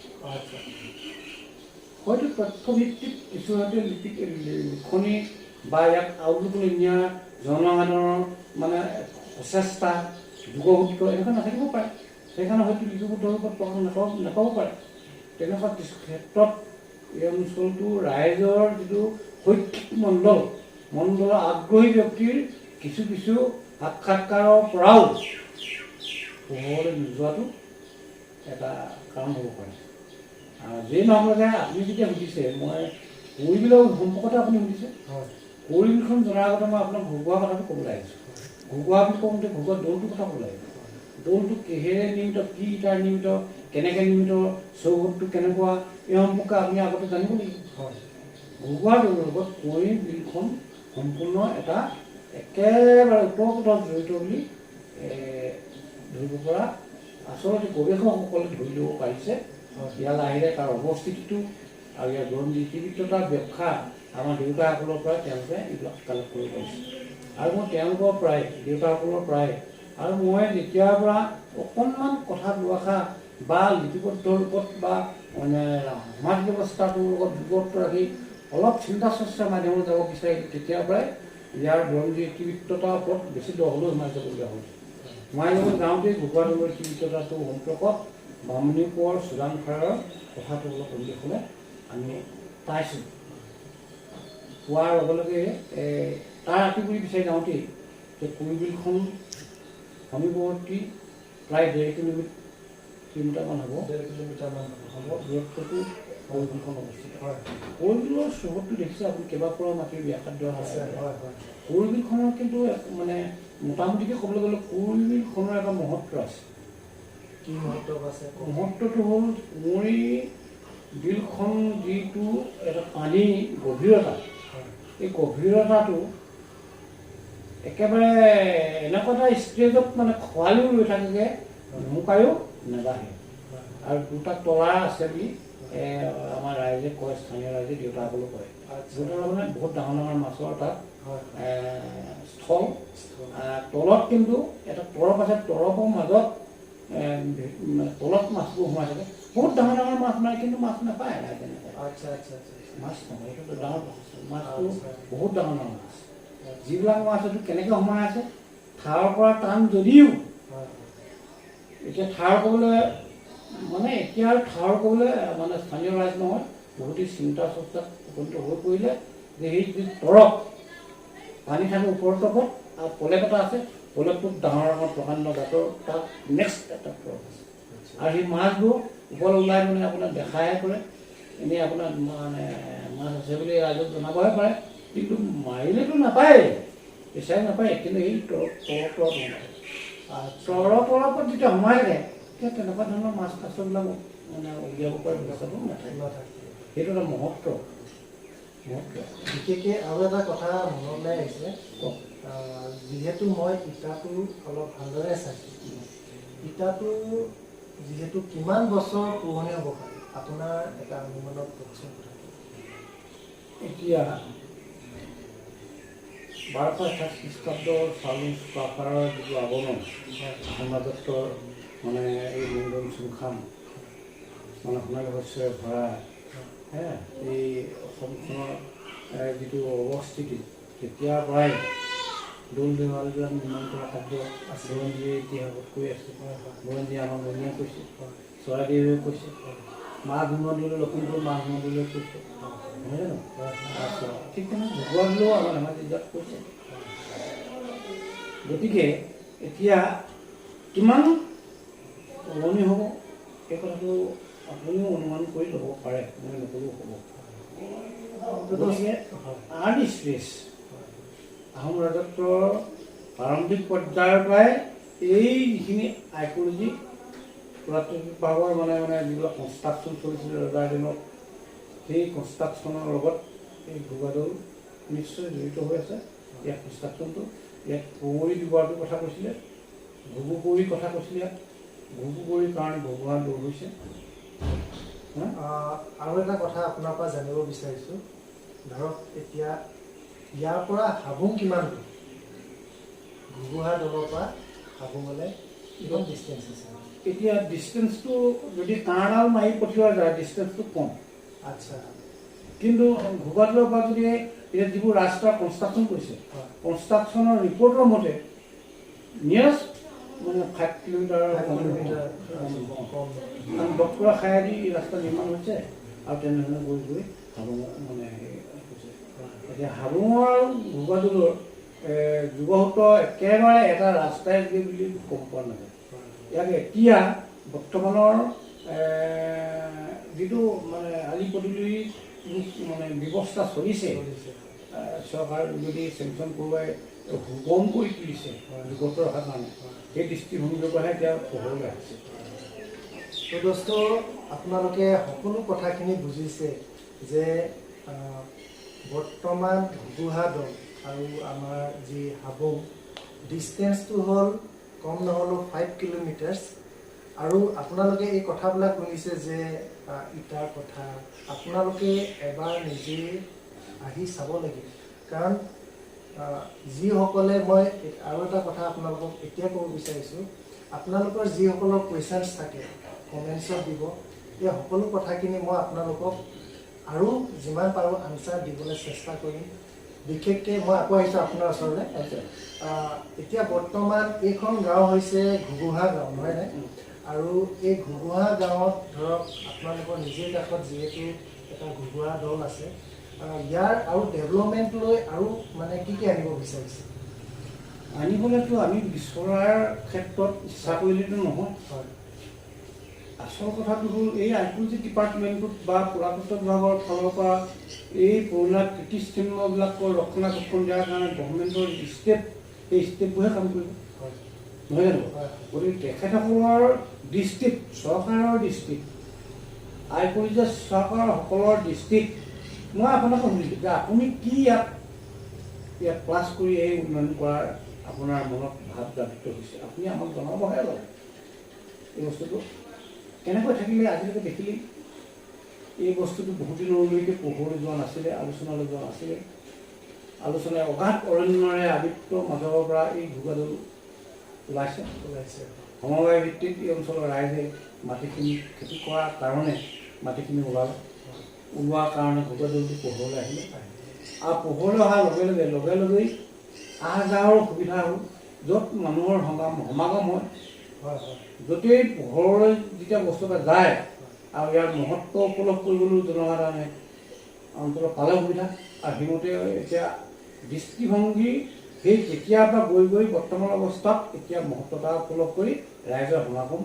S4: হয়তো তথ্যভিত্তিক কিছু হয়তো লিখনি বা ইয়াক আউটলুকলৈ নিয়া জনসাধাৰণৰ মানে প্ৰচেষ্টা যুগসূত্ৰ এনেকুৱা নাথাকিব পাৰে, সেইকাৰণে হয়তো লিপিবদ্ধ ৰূপত প্ৰকাশ নাপাব পাৰে। তেনেকুৱা কিছু ক্ষেত্ৰত এই অঞ্চলটোৰ ৰাইজৰ যিটো শৈক্ষিক মণ্ডল, মণ্ডলৰ আগ্ৰহী ব্যক্তিৰ কিছু কিছু সাক্ষাৎকাৰৰ পৰাও পোহৰলৈ নোযোৱাটো এটা কাৰণ হ'ব পাৰে। যিয়ে নহওক লাগে, আপুনি যেতিয়া সুধিছে, মই কুঁৱৰীবিলৰ সম্পৰ্কতে আপুনি সুধিছে, কুঁৱৰীবিলখন জনাৰ আগতে মই আপোনাক ঘুগুহা কথাটো ক'বলৈ আহিছোঁ। ঘুগুহা বুলি কওঁতে ঘুগুহা দৌলটোৰ কথা ক'ব লাগিব। দৌলটো কিহেৰে নিৰ্মিত, কি ইটাৰ নিৰ্মিত, কেনেকৈ নিৰ্মিত, চৌহদটো কেনেকুৱা, এই সম্পৰ্কে আপুনি আগতে জানিব লাগিব। ঘুগুহা দৌলৰ লগত কুঁৱৰী বিলখন সম্পূৰ্ণ এটা একেবাৰে ওতঃপ্ৰোতঃ জড়িত বুলি ধৰিব পৰা আচলতে গৱেষকসকলে ধৰি ল'ব পাৰিছে। ইয়ালৈ আহিলে তাৰ অৱস্থিতিটো আৰু ইয়াৰ বুৰঞ্জী ইতিবৃত্ততাৰ ব্যাখ্যা আমাৰ দেউতাসকলৰ পৰাই তেওঁলোকে এইবিলাক কালেক্ট কৰিব পাৰিছে। আৰু মই তেওঁলোকৰ পৰাই, দেউতাসকলৰ পৰাই, আৰু মই যেতিয়াৰ পৰা অকণমান কথা দুআষাৰ বা লিপিবদ্ধ ৰূপত বা মানে সমাজ ব্যৱস্থাটোৰ লগত যুগত ৰাখি অলপ চিন্তা চৰ্চাৰ মাধ্যমত যাব বিচাৰিলোঁ, তেতিয়াৰ পৰাই ইয়াৰ বুৰঞ্জী ইতিবৃত্ততাৰ ওপৰত বেছি দ হ'লেও সোমাই যাবলগীয়া হ'ল। সোমাই যাব যাওঁতেই ঘুগুহা দৌলৰ ইতিবৃত্ততাটোৰ সম্পৰ্কত বামুণী কোঁৱৰ চুডাংফাৰৰ কথাটো অলপ উল্লেখ আমি পাইছোঁ। পোৱাৰ লগে লগে তাৰ আঁতি গুৰি বিচাৰি যাওঁতেই যে কুঁৱৰীবিলখন সমীপৱৰ্তী প্ৰায় 1.5 কিলোমিটাৰমান হ'ব,
S1: 1.5 কিলোমিটাৰমান
S4: হ'ব দূৰত্বটো কুঁৱৰীবিলখন অৱস্থিত।
S1: হয়।
S4: কুঁৱৰীবিলৰ চৌহদটো দেখিছে আপুনি, কেইবাপুৰা মাটিৰ ব্যাখাদ্য
S1: আছে। হয় হয়।
S4: কুঁৱৰীবিলখনৰ কিন্তু মানে মোটামুটিকৈ ক'বলৈ গ'লে কুঁৱৰীবিলখনৰ এটা মহত্ব আছে।
S1: কি মহত্ব আছে?
S4: মহত্বটো হ'ল কুঁৱৰী বিলখন যিটো এটা পানী গভীৰতা, এই গভীৰতাটো একেবাৰে এনেকুৱা এটা ষ্টেজত মানে খোৱালিও ৰৈ থাকেগৈ, নুশুকায়ো নাবাঢ়ে। আৰু দুটা তলা আছে বুলি আমাৰ ৰাইজে কয়, স্থানীয় ৰাইজে, দেউতাসকলেও কয়। দুটা মানে বহুত ডাঙৰ ডাঙৰ মাছৰ তাত স্থল, তলত কিন্তু এটা তৰপ আছে, তৰপৰ মাজত তলত মাছবোৰ সোমাই থাকে। বহুত ডাঙৰ ডাঙৰ মাছ মাৰে, কিন্তু মাছ নাপায় ৰাইজে, নাপায়।
S1: আচ্ছা আচ্ছা আচ্ছা
S4: মাছ নহয়, এইটো ডাঙৰ প্ৰচেছ। মাছটো বহুত ডাঙৰ ডাঙৰ মাছ, যিবিলাক মাছ এইটো কেনেকৈ সোমাই আছে থাৰৰ পৰা টান যদিও এতিয়া থাৰ ক'বলৈ মানে এতিয়া আৰু থাৰ ক'বলৈ মানে স্থানীয় ৰাইজ নহয়, বহুতেই চিন্তা চৰ্চাত উপনীত হৈ পৰিলে যে সেই যি তৰপ পানী থাকে ওপৰৰ তৰপত আৰু প্ৰলেপ এটা আছে, প্ৰলেপটোত ডাঙৰ ডাঙৰ প্ৰকাণ্ড গাঁতৰ তাত নেক্সট এটা তৰপ আছে। আৰু সেই মাছবোৰ ওপৰলৈ ওলাই মানে আপোনাৰ দেখাহে কৰে, এনেই আপোনাৰ মানে মাছ আছে বুলি ৰাইজক জনাবহে পাৰে, কিন্তু মাৰিলেতো নাপায়, বিচাৰি নাপায়। কিন্তু এই তৰপ তৰপ তৰপ সোমাই থাকে, তৰপ তৰপত যেতিয়া সোমাই থাকে তেতিয়া তেনেকুৱা ধৰণৰ মাছ কাছবিলাক মানে উলিয়াব পৰা ব্যৱস্থাটো নাথাকে। সেইটো এটা মহত্ব, মহত্ব।
S1: বিশেষকৈ আৰু এটা কথা মনলৈ আহিছে, যিহেতু মই ইটাটো অলপ ভালদৰে চাইছোঁ, ইটাটো যিহেতু কিমান বছৰ পুৰণি হ'ব পাৰে আপোনাৰ এটা অনুমানত কওকচোন কথাটো।
S4: এতিয়া 1228 খ্ৰীষ্টাব্দৰ চাউলুং চুকাফাৰৰ যিটো আগমন আহোম ৰাজত্বৰ মানে এই মুণ্ডন চুংখাম মানে সোণালী শস্যৰে ভৰা হে এই অসমখনৰ যিটো অৱস্থিতি, তেতিয়াৰ পৰাই দৌল দেৱালবিলাক নিৰ্মাণ কৰা কাৰ্য বুৰঞ্জীয়ে ইতিহাসত কৈ আছে। বুৰঞ্জীয়ে আমাক বনীয়া কৈছে, চৰাইদেৱে কৈছে, মাঘ নদীলৈ লখিমপুৰ মাঘ নদীলৈ কৈছে, নহয় জানো? আচ্ছা, ঠিক তেনেকৈ ঘুগুহা দৌলেও আমাৰ ধেমাজি জিলাত কৈছে। গতিকে এতিয়া কিমান পুৰণি হ'ব এই কথাটো আপুনিও অনুমান কৰি ল'ব পাৰে, মই নক'লেও হ'ব। গতিকে আৰ্লি ষ্টেজ আহোম ৰাজত্বৰ প্ৰাৰম্ভিক পৰ্যায়ৰ পৰাই এই যিখিনি আৰ্কিঅলজি পুৰাতত্ত্ব বিভাগৰ মানে মানে যিবিলাক কনষ্ট্ৰাকশ্যন চলিছিলে ৰজাৰ দিনত, সেই কনষ্ট্ৰাকশ্যনৰ লগত এই ঘুগুহা দৌল নিশ্চয় জড়িত হৈ আছে। ইয়াত কনষ্ট্ৰাকশ্যনটো ইয়াত কুঁৱৰী দুগৰাকীৰ কথা কৈছিলে, ঘুগু কুঁৱৰীৰ কথা কৈছিলে, ইয়াত ঘুগু কুঁৱৰীৰ কাৰণে ঘুগুহা দৌল হৈছে।
S1: আৰু এটা কথা আপোনাৰ পৰা জানিব বিচাৰিছোঁ, ধৰক এতিয়া ইয়াৰ পৰা হাবুং কিমান দূৰ? ঘুগুহা দৌলৰ পৰা হাবুঙলৈ কিমান ডিষ্টেঞ্চ আছে?
S4: এতিয়া ডিষ্টেঞ্চটো যদি কাঁড়ডাল মাৰি পঠিওৱা যায় ডিষ্টেঞ্চটো কম।
S1: আচ্ছা।
S4: কিন্তু ঘুগুহা দৌলৰ পৰা যদি এতিয়া যিবোৰ ৰাস্তা কনষ্ট্ৰাকশ্যন কৰিছে, কনষ্ট্ৰাকশ্যনৰ ৰিপৰ্টৰ মতে নিয়াৰেষ্ট মানে 5 কিলোমিটাৰ
S1: কম।
S4: কাৰণ ডক্টৰ খায়াদি এই ৰাস্তা নিৰ্মাণ হৈছে আৰু তেনেধৰণে গৈ গৈ হাবুং মানে হৈছে। এতিয়া হাবুঙৰ আৰু ঘুগুহা দৌলৰ যুগসূত্ৰ একেবাৰে এটা ৰাস্তাই বুলি ক'ব পৰা নাযায়। ইয়াক এতিয়া বৰ্তমানৰ যিটো মানে আলি পদূলি মানে ব্যৱস্থা চলিছে, চৰকাৰ যদি চেংচন কৰোৱাই সুগম কৰি তুলিছে যুগত ৰখাৰ কাৰণে, সেই দৃষ্টিভংগীৰ পৰাহে এতিয়া পোহৰলৈ আহিছে।
S1: তো দোস্ত, আপোনালোকে সকলো কথাখিনি বুজিছে যে বৰ্তমান ঘুগুহা দৌল আৰু আমাৰ যি হাবুং ডিষ্টেঞ্চটো হ'ল কম নহ'লেও 5 কিলোমিটাৰ্ছ। আৰু আপোনালোকে এই কথাবিলাক শুনিছে যে ইটাৰ কথা, আপোনালোকে এবাৰ নিজে আহি চাব লাগিব। কাৰণ যিসকলে, মই আৰু এটা কথা আপোনালোকক এতিয়া ক'ব বিচাৰিছোঁ, আপোনালোকৰ যিসকলৰ কুৱেশ্যনছ থাকে কমেণ্টছত দিব, এই সকলো কথাখিনি মই আপোনালোকক আৰু যিমান পাৰোঁ আনচাৰ দিবলৈ চেষ্টা কৰিম। বিশেষকৈ মই আকৌ আহিছোঁ আপোনাৰ ওচৰলৈ। এতিয়া বৰ্তমান এইখন গাঁও হৈছে ঘুগুহা গাঁও, নহয়নে? আৰু এই ঘুগুহা গাঁৱত ধৰক আপোনালোকৰ নিজে কাষত যিহেতু এটা ঘুগুহা দল আছে, ইয়াৰ আৰু ডেভেলপমেণ্ট লৈ আৰু মানে কি কি আনিব বিচাৰিছে?
S4: আনিবলৈতো আমি বিচৰাৰ ক্ষেত্ৰত ইচ্ছা কৰিলেতো নহয়। আচল কথাটো হ'ল এই আৰ্কিঅলজি ডিপাৰ্টমেণ্টটোত বা পুৰাতত্ত্ব বিভাগৰ ফালৰ পৰা এই পুৰণা কীৰ্তিচিহ্নবিলাকৰ ৰক্ষণাবেক্ষণ দিয়াৰ কাৰণে গভৰ্ণমেণ্টৰ ষ্টেপ, এই ষ্টেপবোৰহে কাম কৰিব, নহয় জানো? গতিকে তেখেতসকলৰ দৃষ্টিত, চৰকাৰৰ দৃষ্টিত, আৰ্কিঅলজি চৰকাৰসকলৰ দৃষ্টিত মই আপোনাক সুধিছোঁ যে আপুনি কি ইয়াত ইয়াত ক্লাছ কৰি এই উন্নয়ন কৰাৰ আপোনাৰ মনত ভাৱ জাগৃত হৈছে, আপুনি আমাক জনাবহে লাগে। এই বস্তুটো কেনেকৈ থাকিলে আজিলৈকে দেখিলি এই বস্তুটো বহুত দিনলৈকে পোহৰলৈ যোৱা নাছিলে, আলোচনালৈ যোৱা নাছিলে। আলোচনাই অগাধ অৰণ্যৰে আবৃত্ত মাজৰ পৰা এই ঘুগুহা দৌল ওলাইছে। সমবায় ভিত্তিত এই অঞ্চলৰ ৰাইজে মাটিখিনি খেতি কৰাৰ কাৰণে মাটিখিনি ওলালে, ওলোৱাৰ কাৰণে ঘুগুহা দৌলটো পোহৰলৈ আহিলে। আৰু পোহৰলৈ অহাৰ লগে লগে লগে লগেই আহ যাহৰ সুবিধা হ'ল, য'ত মানুহৰ সমাগম হয়, য'তেই পোহৰলৈ যেতিয়া বস্তু এটা যায় আৰু ইয়াৰ মহত্ব উপলব্ধ কৰিবলৈও জনসাধাৰণে অন্তত পালে সুবিধা। আৰু সেইমতে এতিয়া দৃষ্টিভংগী সেই তেতিয়াৰ পৰা গৈ গৈ বৰ্তমান অৱস্থাত এতিয়া মহত্বতা উপলব্ধ কৰি ৰাইজৰ সমাগম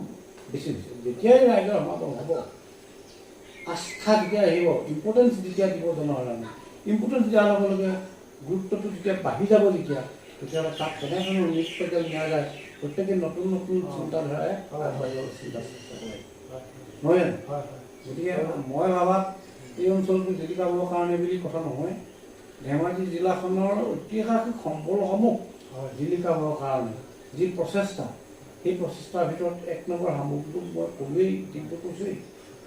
S4: বেছি হৈছে। যেতিয়াই ৰাইজৰ সমাগম হ'ব, আস্থা যেতিয়া আহিব, ইম্পৰ্টেঞ্চ যেতিয়া দিব জনসাধাৰণে, ইম্পৰ্টেঞ্চ দিয়াৰ লগে লগে গুৰুত্বটো যেতিয়া বাঢ়ি যাব, যেতিয়া তেতিয়াহ'লে তাক কেনেধৰণে উন্নীত পৰ্যায়ত নিয়া যায়, প্ৰত্যেকে নতুন নতুন চিন্তাধাৰাই আগবাঢ়ি যাব চিন্তা চেষ্টা কৰে, নহয় জানো? গতিকে মই ভাবাত এই অঞ্চলটো জিলিকাবৰ কাৰণে বুলি কথা নহয়, ধেমাজি জিলাখনৰ ঐতিহাসিক সম্বলসমূহ জিলিকাবৰ কাৰণে যি প্ৰচেষ্টা, সেই প্ৰচেষ্টাৰ ভিতৰত এক নম্বৰ হাবুংটো মই ক'লোৱেই, দিনটো কৈছোৱেই।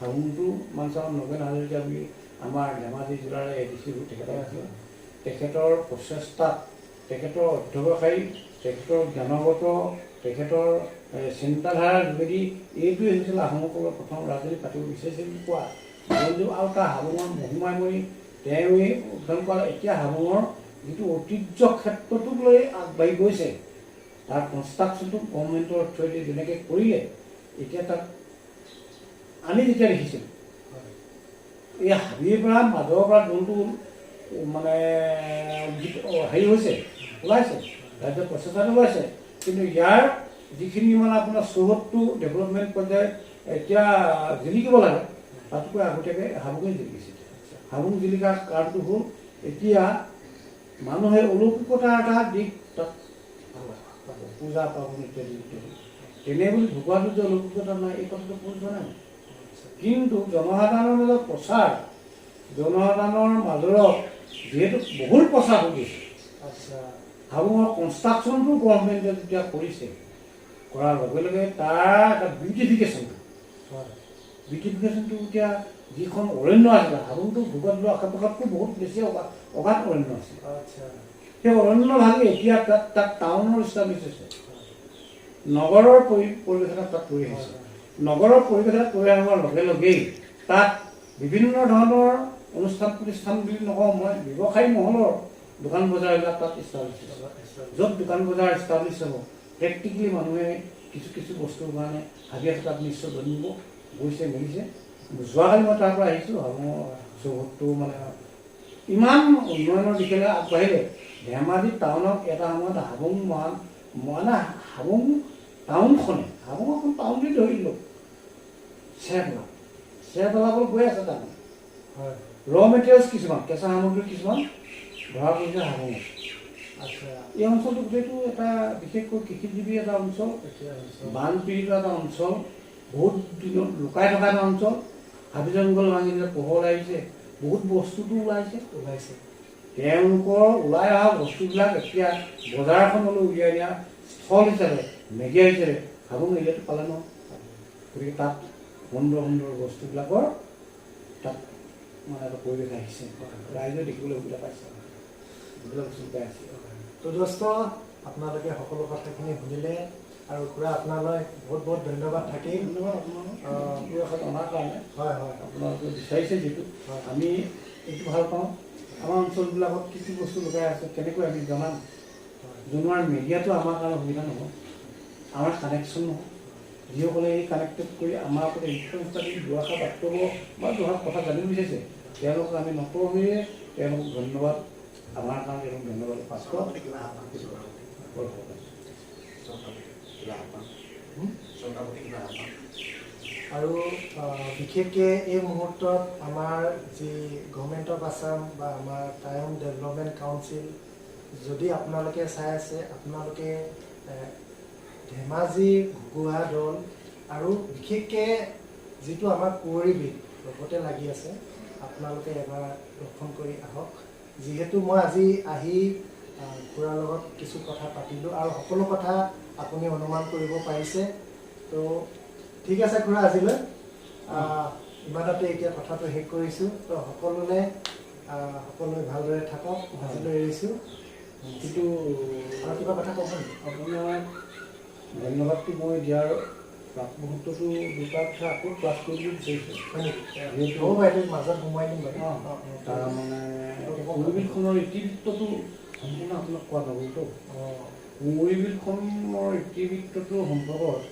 S4: হাবুংটো মানচাম নগেন হাজৰিকা বুলি আমাৰ ধেমাজি জিলাৰে এ ডি চি তেখেতে আছিলে। তেখেতৰ প্ৰচেষ্টাত, তেখেতৰ অধ্যৱসায়ী, তেখেতৰ জ্ঞানগত, তেখেতৰ চিন্তাধাৰাৰ যোগেদি এইটোৱে হৈছিল আহোমসকলৰ প্ৰথম ৰাজনীতি পাতিব বিচাৰিছিল বুলি কোৱা আৰু তাৰ হাবুঙৰ মহিমাময়ী তেওঁৱেই উত্থান কৰা। এতিয়া হাবুঙৰ যিটো ঐতিহ্য ক্ষেত্ৰটোক লৈ আগবাঢ়ি গৈছে, তাৰ কনষ্ট্ৰাকশ্যনটো গভৰ্ণমেণ্টৰ থ্ৰুৱেদি যেনেকৈ কৰিলে, এতিয়া তাত আমি যেতিয়া দেখিছিলোঁ এই হাবিৰ পৰা মাজৰ পৰা যোনটো মানে হেৰি হৈছে, ওলাইছে, ৰাজ্যৰ প্ৰচেষ্টাটো ওলাইছে, কিন্তু ইয়াৰ যিখিনি মানে আপোনাৰ চৌহদটো ডেভেলপমেণ্ট পৰ্যায়ত এতিয়া জিলিকিব লাগে, তাতকৈ আগতীয়াকৈ হাবুঙে জিলিকিছে। হাবুং জিলিকাৰ কাৰণটো হ'ল এতিয়া মানুহে অলৌকিকতাৰ এটা দিশ তাত পূজা পাৰ্বণ ইত্যাদি। তেনে বুলি ঢকুৱাটোত যে অলৌকিকতা নাই, এই কথাটো কোৱা যোৱা নাই। কিন্তু জনসাধাৰণৰ মাজত প্ৰচাৰ, জনসাধাৰণৰ মাজত যিহেতু বহুল প্ৰচাৰ হৈ গৈছে, হাবুঙৰ কনষ্ট্ৰাকশ্যনটো গভৰ্ণমেণ্টে যেতিয়া কৰিছে, কৰাৰ লগে লগে তাৰ এটা বিউটিফিকেশ্যনটো, বিউটিফিকেশ্যনটো এতিয়া যিখন অৰণ্য আছিলে, হাবুংটো ভূগোল আশে পাশতকৈ বহুত বেছি অগাধ অৰণ্য আছিলে। সেই অৰণ্য ভাগি এতিয়া তাত টাউনৰ ইষ্টাব্লিছ হৈছে, নগৰৰ পৰিৱেশ এটা তাত তৈৰি হৈছে। নগৰৰ পৰিৱেশ এটা তৈৰি হোৱাৰ লগে লগেই তাত বিভিন্ন ধৰণৰ অনুষ্ঠান প্ৰতিষ্ঠান বুলি নকওঁ মই, ব্যৱসায়ী মহলৰ দোকান বজাৰবিলাক তাত ইষ্টাব্লিছ হৈছে। য'ত দোকান বজাৰ ইষ্টাব্লিছ হ'ব, প্ৰেক্টিকেলি মানুহে কিছু কিছু বস্তুৰ কাৰণে হাবিয়াস তাত নিশ্চয় জন্মিব, গৈছে মেলিছে। যোৱাকালি মই তাৰ পৰা আহিছোঁ। হাবুঙৰ চৌহদটো মানে ইমান উন্নয়নৰ দিশলৈ আগবাঢ়িলে। ধেমাজি টাউনক এটা সময়ত হাবুং মহান মানে হাবুং টাউনখনে, হাবুং এখন টাউন বুলি ধৰি দিলোঁ, চেৰ পেলাবলৈ গৈ আছে। তাৰমানে ৰ মেটেৰিয়েলছ কিছুমান, কেঁচা সামগ্ৰী কিছুমান ধৰা পৰিছে হাবুঙত। এই অঞ্চলটো গোটেইটো এটা বিশেষকৈ কৃষিজীৱী এটা অঞ্চল, বানপীড়িত এটা অঞ্চল, বহুত দিনত লুকাই থকা এটা অঞ্চল। হাবি জংঘল ভাঙি যেতিয়া পোহৰ আহিছে, বহুত বস্তুটো ওলাইছে। তেওঁলোকৰ ওলাই অহা বস্তুবিলাক এতিয়া বজাৰখনলৈ উলিয়াই দিয়া স্থল হিচাপে, মেডিয়া হিচাপে হাবুং এৰিয়াটো পালে নহয়। গতিকে তাত সুন্দৰ সুন্দৰ বস্তুবিলাকৰ তাত মানে এটা পৰিৱেশ আহিছে, ৰাইজে দেখিবলৈ সুবিধা পাইছে, যিবিলাক বস্তু পাই আছে।
S1: তো দোস্ত, আপোনালোকে সকলো কথাখিনি শুনিলে আৰু খুৰা আপোনালৈ বহুত বহুত ধন্যবাদ থাকিল।
S4: ধন্যবাদ আপোনালোক অনাৰ কাৰণে।
S1: হয় হয়।
S4: আপোনালোকে বিচাৰিছে যিটো, আমি এইটো ভাল পাওঁ। আমাৰ অঞ্চলবিলাকত কি কি বস্তু লুকাই আছে কেনেকৈ আমি জনাম, জনোৱাৰ মিডিয়াটো আমাৰ কাৰণে সুবিধা নহয়, আমাৰ কানেকশ্যন নহয়। যিসকলে এই কানেক্টেড কৰি আমাৰ ওপৰত ইনফ্লুৱেঞ্চ এটা দি দুআষাৰ বাক্তব্য বা দুআষাৰ কথা জানিব বিচাৰিছে, তেওঁলোকক আমি নতমূৰে তেওঁলোকক ধন্যবাদ, আমাৰ কাৰণে তেওঁলোক ধন্যবাদ পাত্ৰ।
S1: আৰু বিশেষকৈ এই মুহূৰ্তত আমাৰ যি গভৰ্ণমেণ্ট অফ আছাম বা আমাৰ টাইম ডেভেলপমেণ্ট কাউন্সিল, যদি আপোনালোকে চাই আছে, আপোনালোকে ধেমাজিৰ ঘুগুহা দল আৰু বিশেষকৈ যিটো আমাৰ কুঁৱৰীবিল লগতে লাগি আছে, আপোনালোকে এবাৰ দৰ্শন কৰি আহক। যিহেতু মই আজি আহি খুৰাৰ লগত কিছু কথা পাতিলোঁ আৰু সকলো কথা আপুনি অনুমান কৰিব পাৰিছে। তো ঠিক আছে খুৰা, আজিলৈ ইমানতে এতিয়া কথাটো শেষ কৰিছোঁ। তো সকলোৰে সকলোৱে ভালদৰে থাকক, আজিলৈ এৰিছোঁ।
S4: কিন্তু
S1: আৰু কিবা কথা ক'ব নেকি?
S4: আপোনাৰ ধন্যবাদটো মই দিয়াৰ প্ৰাক মুহূৰ্তটো দুটা কথা আকৌ ক্লাছ কৰিব বিচাৰিছোঁ।
S1: হয় নেকি?
S4: যিহেতু
S1: হ'ব বাৰু, এইটো মাজত সোমোৱাই দিম বাৰু।
S4: তাৰমানে কুঁৱৰীবিলখনৰ ইতিবৃত্তটো সম্পূৰ্ণ আপোনাক কোৱা নগ'লতো। কুঁৱৰীবিলখনৰ ইতিবৃত্তটো সম্পৰ্কত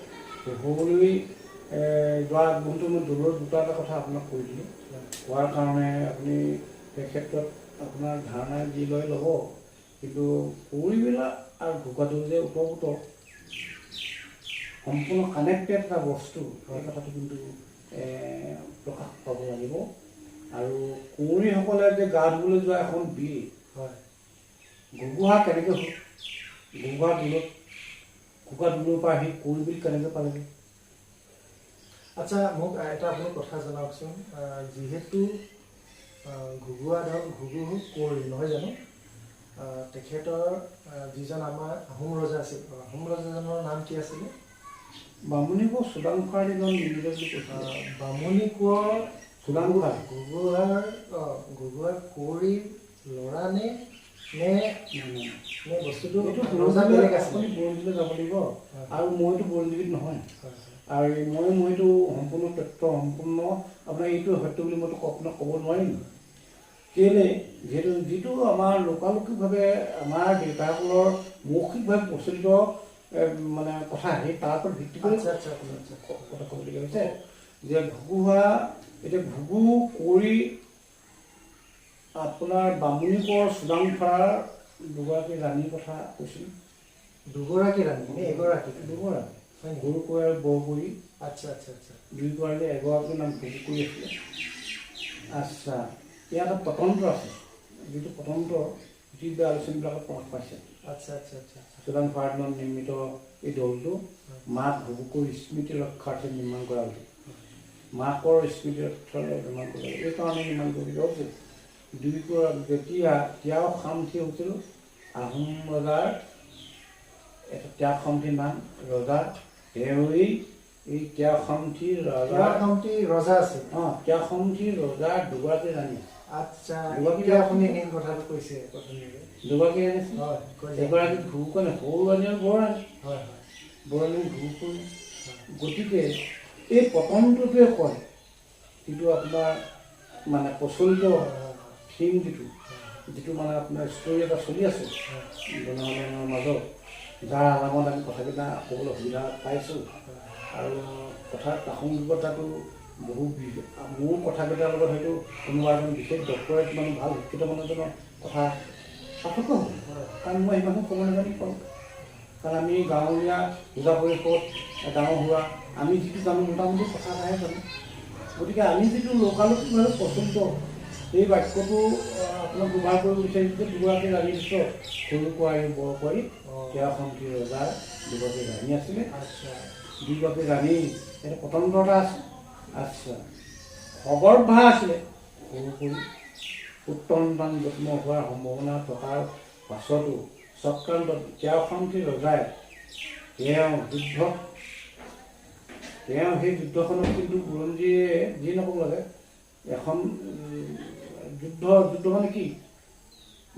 S4: শেষলৈ যোৱা আগমুহূৰ্তত মই দূৰৰ দুটা এটা কথা আপোনাক কৈ দিলোঁ, কোৱাৰ কাৰণে আপুনি সেই ক্ষেত্ৰত আপোনাৰ ধাৰণা যি লয় ল'ব। কিন্তু কুঁৱৰীবিল আৰু ঘুগুহা যে ওতঃপ্ৰোত সম্পূৰ্ণ কানেক্টেড এটা বস্তু, সেই কথাটো কিন্তু প্ৰকাশ পাব লাগিব। আৰু কুঁৱৰীসকলে যে গা ধুবলৈ যোৱা এখন বিল, ঘুগুহা কেনেকৈ হ'ল, ঘুগুহা দোলত, ঘুগুহা দোলৰ পৰা আহি কুঁৱৰীবিল কেনেকৈ পালেগৈ?
S1: আচ্ছা, মোক এটা আপুনি কথা জনাওকচোন। যিহেতু ঘুগুহা দল, ঘুগুহু কুঁৱৰী নহয় জানো, তেখেতৰ যিজন আমাৰ আহোম ৰজা আছিল, আহোম ৰজাজনৰ নাম কি আছিলে?
S4: বামুণী কোঁৱৰ চুডাংফাৰ দিনত নিৰ্মিত বুলি কৈছিলে।
S1: বামুণী কোঁৱৰ
S4: চুডাংফাৰ।
S1: ঘুগুহাৰ কুঁৱৰীৰ ল'ৰা নে নে নে বস্তুটো
S4: এইটো
S1: ৰজা বেলেগ আছিলে?
S4: আপুনি বুৰঞ্জীলৈ যাব লাগিব, আৰু মইতো বুৰঞ্জীবিদ নহয়, আৰু মইতো সম্পূৰ্ণ তথ্য সম্পূৰ্ণ আপোনাৰ এইটো সত্য বুলি মইতো আপোনাক ক'ব নোৱাৰিম। কেলৈ, যিহেতু যিটো আমাৰ লোকালৌকিকভাৱে আমাৰ দেউতাসকলৰ মৌখিকভাৱে প্ৰচলিত মানে কথা, সেই তাৰ ওপৰত ভিত্তি কৰি কথা ক'বলগীয়া হৈছে যে ঘুগুহা, এতিয়া ঘুগু কুঁৱৰী আপোনাৰ বামুণী কোঁৱৰ চুডাংফাৰ দুগৰাকী ৰাণীৰ কথা কৈছিল।
S1: দুগৰাকী ৰাণী নে এগৰাকী?
S4: দুগৰাকী, সৰু কুঁৱৰী আৰু বৰ কুঁৱৰী।
S1: আচ্ছা আচ্ছা আচ্ছা।
S4: দুই কুঁৱৰীলে এগৰাকীৰ নাম ঘুগুকুঁৱৰী আছিলে। আচ্ছা, ইয়াত এটা পটন্ত্ৰ আছে, যিটো পটন্ত্ৰ পৃথিৱী আলোচনীবিলাকত প্ৰকাশ পাইছে।
S1: আচ্ছা আচ্ছা আচ্ছা।
S4: চুডাংফাৰ দিনত নিৰ্মিত এই দৌলটো মাক ঘুগুকুঁৱৰীৰ স্মৃতি ৰক্ষাৰ্থে নিৰ্মাণ কৰা হৈছিল। মাকৰ স্মৃতি ৰক্ষাৰ্থে নিৰ্মাণ কৰা হ'ল। এই কাৰণে নিৰ্মাণ কৰি হৈছে দুই যেতিয়া ত্যাগ শান্তি হৈছিল আহোম ৰজাৰ এটা ত্যাগ শান্তি নাম ৰজা, তেওঁৱেই এই ত্যাগ শান্তি ৰজা,
S1: ৰজা আছিল।
S4: অঁ, ত্যাগ শান্তি ৰজাৰ দুগৰাকী ৰাণী।
S1: আচ্ছা, দুগৰাকী আপুনি মেইন কথাটো কৈছে।
S4: দুগৰাকী ৰাণী আছিল, এগৰাকী ঘুগুকুঁৱৰী, সৰু ৰাণী আৰু বৰ ৰাণী।
S1: হয় হয়,
S4: বৰ ৰাণী ঘুগুকুঁৱৰী। গতিকে এই পতনটোৱে কয় যিটো আপোনাৰ মানে প্ৰচলিত থিম, যিটো মানে আপোনাৰ ষ্টৰী এটা চলি আছে জনসাধাৰণৰ মাজত, যাৰ আলামত আমি কথাকেইটা ক'বলৈ সুবিধা পাইছোঁ। আৰু কথাৰ প্ৰাসংগিকতাটো বহু, মোৰ কথাকেইটাৰ লগত হয়তো কোনোবা এজন বিশেষ ডক্টৰেট মানুহ, ভাল শিক্ষিত মানুহজনৰ কথা পাৰ্থক্য হ'ব, কাৰণ মই সিমানখিনি ক'ব নাজানিম পাৰোঁ। কাৰণ আমি গাঁৱলীয়া পূজা পৰিষদ ডাঙৰ হোৱা, আমি যিটো জানো মোটামুটি কথা এটাহে জানো। গতিকে আমি যিটো লোকালৌকিকভাৱে প্ৰচলিত এই বাক্যটো আপোনাক ব্যৱহাৰ কৰিব বিচাৰিছোঁ যে দুগৰাকী ৰাণীৰ ভিতৰত সৰু কুঁৱৰী বৰ কুঁৱৰী ত্যাগশন্তি ৰজাৰ দুগৰাকী ৰাণী আছিলে। দুগৰাকী ৰাণী এটা পতন্ত্ৰ এটা আছে। আচ্ছা, সগৰ্ভা আছিলে সৰু কুঁৱৰী, পুত্ৰ সন্তান জন্ম হোৱাৰ সম্ভাৱনা থকাৰ পাছতো চক্ৰান্তত ত্যাগশন্তি ৰজাই তেওঁ যুদ্ধত, তেওঁ সেই যুদ্ধখনত কিন্তু বুৰঞ্জীয়ে যি নক'ব লাগে, এখন যুদ্ধ, যুদ্ধ মানে কি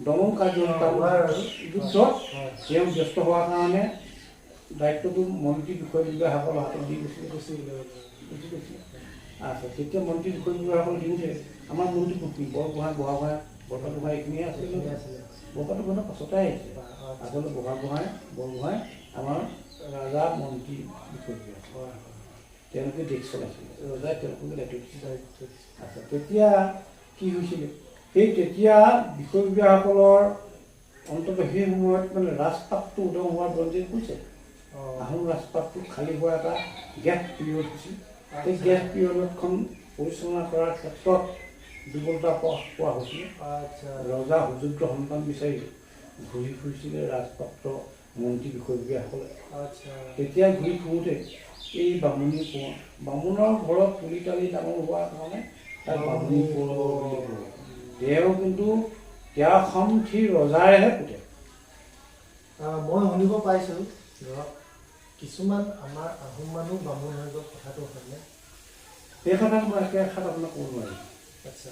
S4: দমন কাৰ্য, যুদ্ধত তেওঁ ব্যস্ত হোৱাৰ কাৰণে দায়িত্বটো মন্ত্ৰী বিষয়ববীয়াসকলৰ হাতত দি গৈছিলে, গুচি গৈছিলে। আচ্ছা, তেতিয়া মন্ত্ৰী বিষয়ববীয়াসকল দিওঁতে আমাৰ মন্ত্ৰী কোনখিনি, বৰগোহাঁই, বুঢ়াগোহাঁই, বৰপাতগোহাঁই এইখিনিয়ে আছিলে। বৰপাতগোহাঁইৰ পাছতে আহিছে। আচলতে বুঢ়াগোহাঁই, বৰগোহাঁই আমাৰ ৰাজা মন্ত্ৰী বিষয়ববীয়া, তেওঁলোকে দেশ চলাইছিলে, ৰজাই তেওঁলোকক দায়িত্ব দিছিলে। আচ্ছা, তেতিয়া কি হৈছিলে, সেই তেতিয়া বিষয়ববীয়াসকলৰ অন্ততঃ সেই সময়ত মানে ৰাজপাটটো উদং হোৱাৰ বুৰঞ্জীত কৈছে। আহোম ৰাজপাটটো খালী হোৱা এটা গেপ পিৰিয়ড হৈছিল। সেই গেপ পিৰিয়ডখন পৰিচালনা কৰাৰ ক্ষেত্ৰত দুৰ্বলতা পোৱা হৈছিলে। ৰজা সুযোগ্য সন্তান বিচাৰি ঘূৰি ফুৰিছিলে ৰাজপাত্ৰ মন্ত্ৰী বিষয়ববীয়াসকলে। তেতিয়া ঘূৰি ফুৰোঁতে এই বামুণী কোঁৱৰ, বামুণৰ ঘৰত তুলি তালি ডাঙৰ হোৱাৰ কাৰণে তাক বামুণী কোঁৱৰ বুলি কয়। তেওঁ কিন্তু ত্যাগসন্থী ৰজাৰহে পুতেক।
S1: মই শুনিব পাইছোঁ ধৰক কিছুমান আমাৰ আহোম মানুহ বামুণ হৈ গ'ল, কথাটো হয়নে?
S4: সেই কথাটো মই একে এষাৰত আপোনাক ক'ব নোৱাৰিম।
S1: আচ্ছা,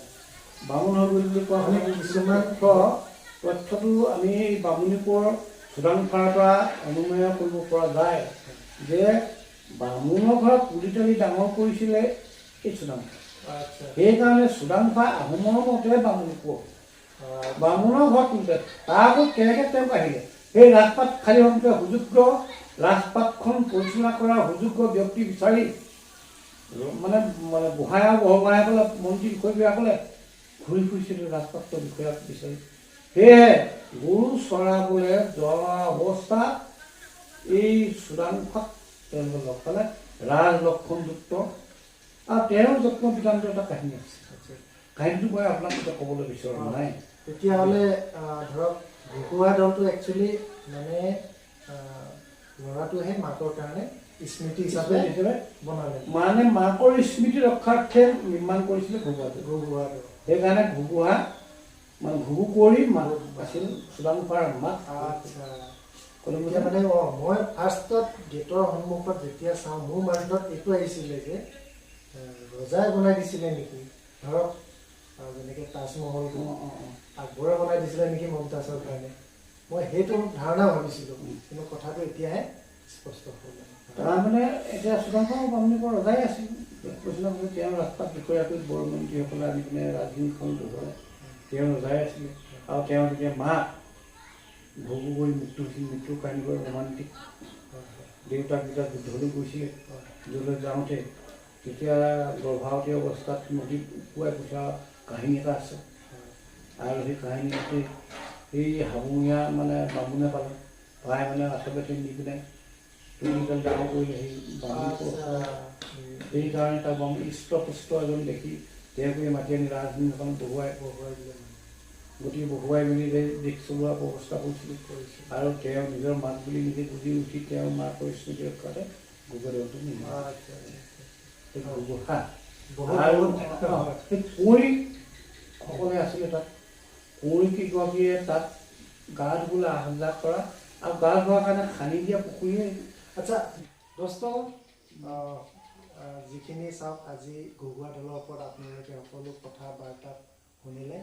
S4: বামুণ হৈ গ'ল বুলি কোৱা হ'লে
S1: কিছুমান
S4: তথ্যটো আমি বামুণী কোঁৱৰ চুডাংফাৰ পৰা অনুমেয় কৰিব পৰা যায় যে বামুণৰ ঘৰত তুলি তালি ডাঙৰ কৰিছিলে এই চুডাংফা। সেইকাৰণে চুডাংফা আহোমৰ মতে বামুণী কোঁৱৰ, বামুণৰ ঘৰত তুলিতে তাৰ আগত কেনেকৈ তেওঁক আহিলে সেই ৰাজপাট খালী হওঁতে সুযোগ্য ৰাজপাটখন পৰিচালনা কৰাৰ সুযোগ্য ব্যক্তি বিচাৰি মানে মানে গোহাঁই আৰু বৰগোহাঁইসকলে মন্ত্ৰী বিষয়ববীয়াসকলে ঘূৰি ফুৰিছিলে ৰাজপাটৰ বিষয়াক বিচাৰি। সেয়েহে গৰু চৰাবলৈ যোৱা অৱস্থাত এই চুডাংফাক তেওঁলোকে লগ পালে, ৰাজ লক্ষণযুক্ত। আৰু তেওঁৰ যত্ন বৃত্তান্ত এটা কাহিনী আছে। কাহিনীটো মই আপোনাক এতিয়া ক'বলৈ বিচৰা নাই।
S1: তেতিয়াহ'লে ধৰক ঘুগুৱা দলটো একচুৱেলি মানে ল'ৰাটোহে মাকৰ কাৰণে স্মৃতি হিচাপে বনালে,
S4: মানে মাকৰ স্মৃতি ৰক্ষাৰ্থে নিৰ্মাণ কৰিছিলে ঘুগুৱাটো।
S1: ঘুগুৱাটো
S4: সেইকাৰণে ঘুগুৱা মানে ঘুগু কুঁৱৰী মাক আছিল চুডাংফাৰ মাক।
S1: আচ্ছা, এতিয়া মানে মই ফাৰ্ষ্টত গেটৰ সন্মুখত যেতিয়া চাওঁ মোৰ মাইণ্ডত এইটো আহিছিলে যে ৰজাই বনাই দিছিলে নেকি, ধৰক যেনেকৈ তাজমহলটো আকবৰে বনাই দিছিলে নেকি মমতাজৰ কাৰণে, মই সেইটো ধাৰণা ভাবিছিলোঁ, কিন্তু কথাটো এতিয়াহে স্পষ্ট হ'ল।
S4: তাৰমানে এতিয়া চুডাংফা বামুণী কোঁৱৰ ৰজাই আছিল, তেওঁ ৰাজপাট বিষয়াকৈ বৰমন্ত্ৰীসকলে আনি পিনে ৰাজধানীখন ধৰে, তেওঁ ৰজাই আছিলে। আৰু তেওঁ যেতিয়া মাক ঘুগু কৰি মৃত্যু হৈছিল, মৃত্যুৰ কাহিনী বৰ ৰোমান্টিক। দেউতাক যেতিয়া যুদ্ধলৈ গৈছিলে, যুদ্ধলৈ যাওঁতে তেতিয়া গৰ্ভাৱতী অৱস্থাত নদীত উপুৱাই পঠিওৱা কাহিনী এটা আছে। আৰু সেই কাহিনীতে সেই হাবুঙীয়া মানে বামুণে পালে, ভৰাই মানে আচলতে নি পিনে তুলি ডাঙৰ কৰিলে সেই সেইকাৰণে তাৰ ইষ্টপুষ্ট এজন দেখি তেওঁক মাতি আনি ৰাজনীতিখন বহুৱাই দিলে। গতিকে বহুৱাই মেলি দেশ চলোৱা ব্যৱস্থা কৰিছিল আৰু তেওঁ নিজৰ মাক বুলি নিজে বুজি উঠি তেওঁ মাকৰ স্মৃতি ৰক্ষাতে ঘুগুৱা দৌলটো নিৰ্মাণ। আৰু সেই কুঁৱৰীসকলে আছিলে তাত, কুঁৱৰী কেইগৰাকীয়ে তাত গা ধুবলৈ আহ যাহ কৰা আৰু গা ধোৱাৰ কাৰণে খান্দি দিয়া পুখুৰীয়ে।
S1: আচ্ছা দোস্ত, যিখিনি চাওক আজি ঘুগুৱা দৌলৰ ওপৰত আপোনালোকে সকলো কথা বাৰ্তা শুনিলে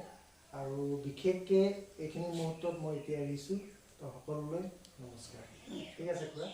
S1: আৰু বিশেষকৈ এইখিনি মুহূৰ্তত মই এতিয়া এৰিছোঁ। তো সকলোলৈ নমস্কাৰ। ঠিক আছে খুৰা।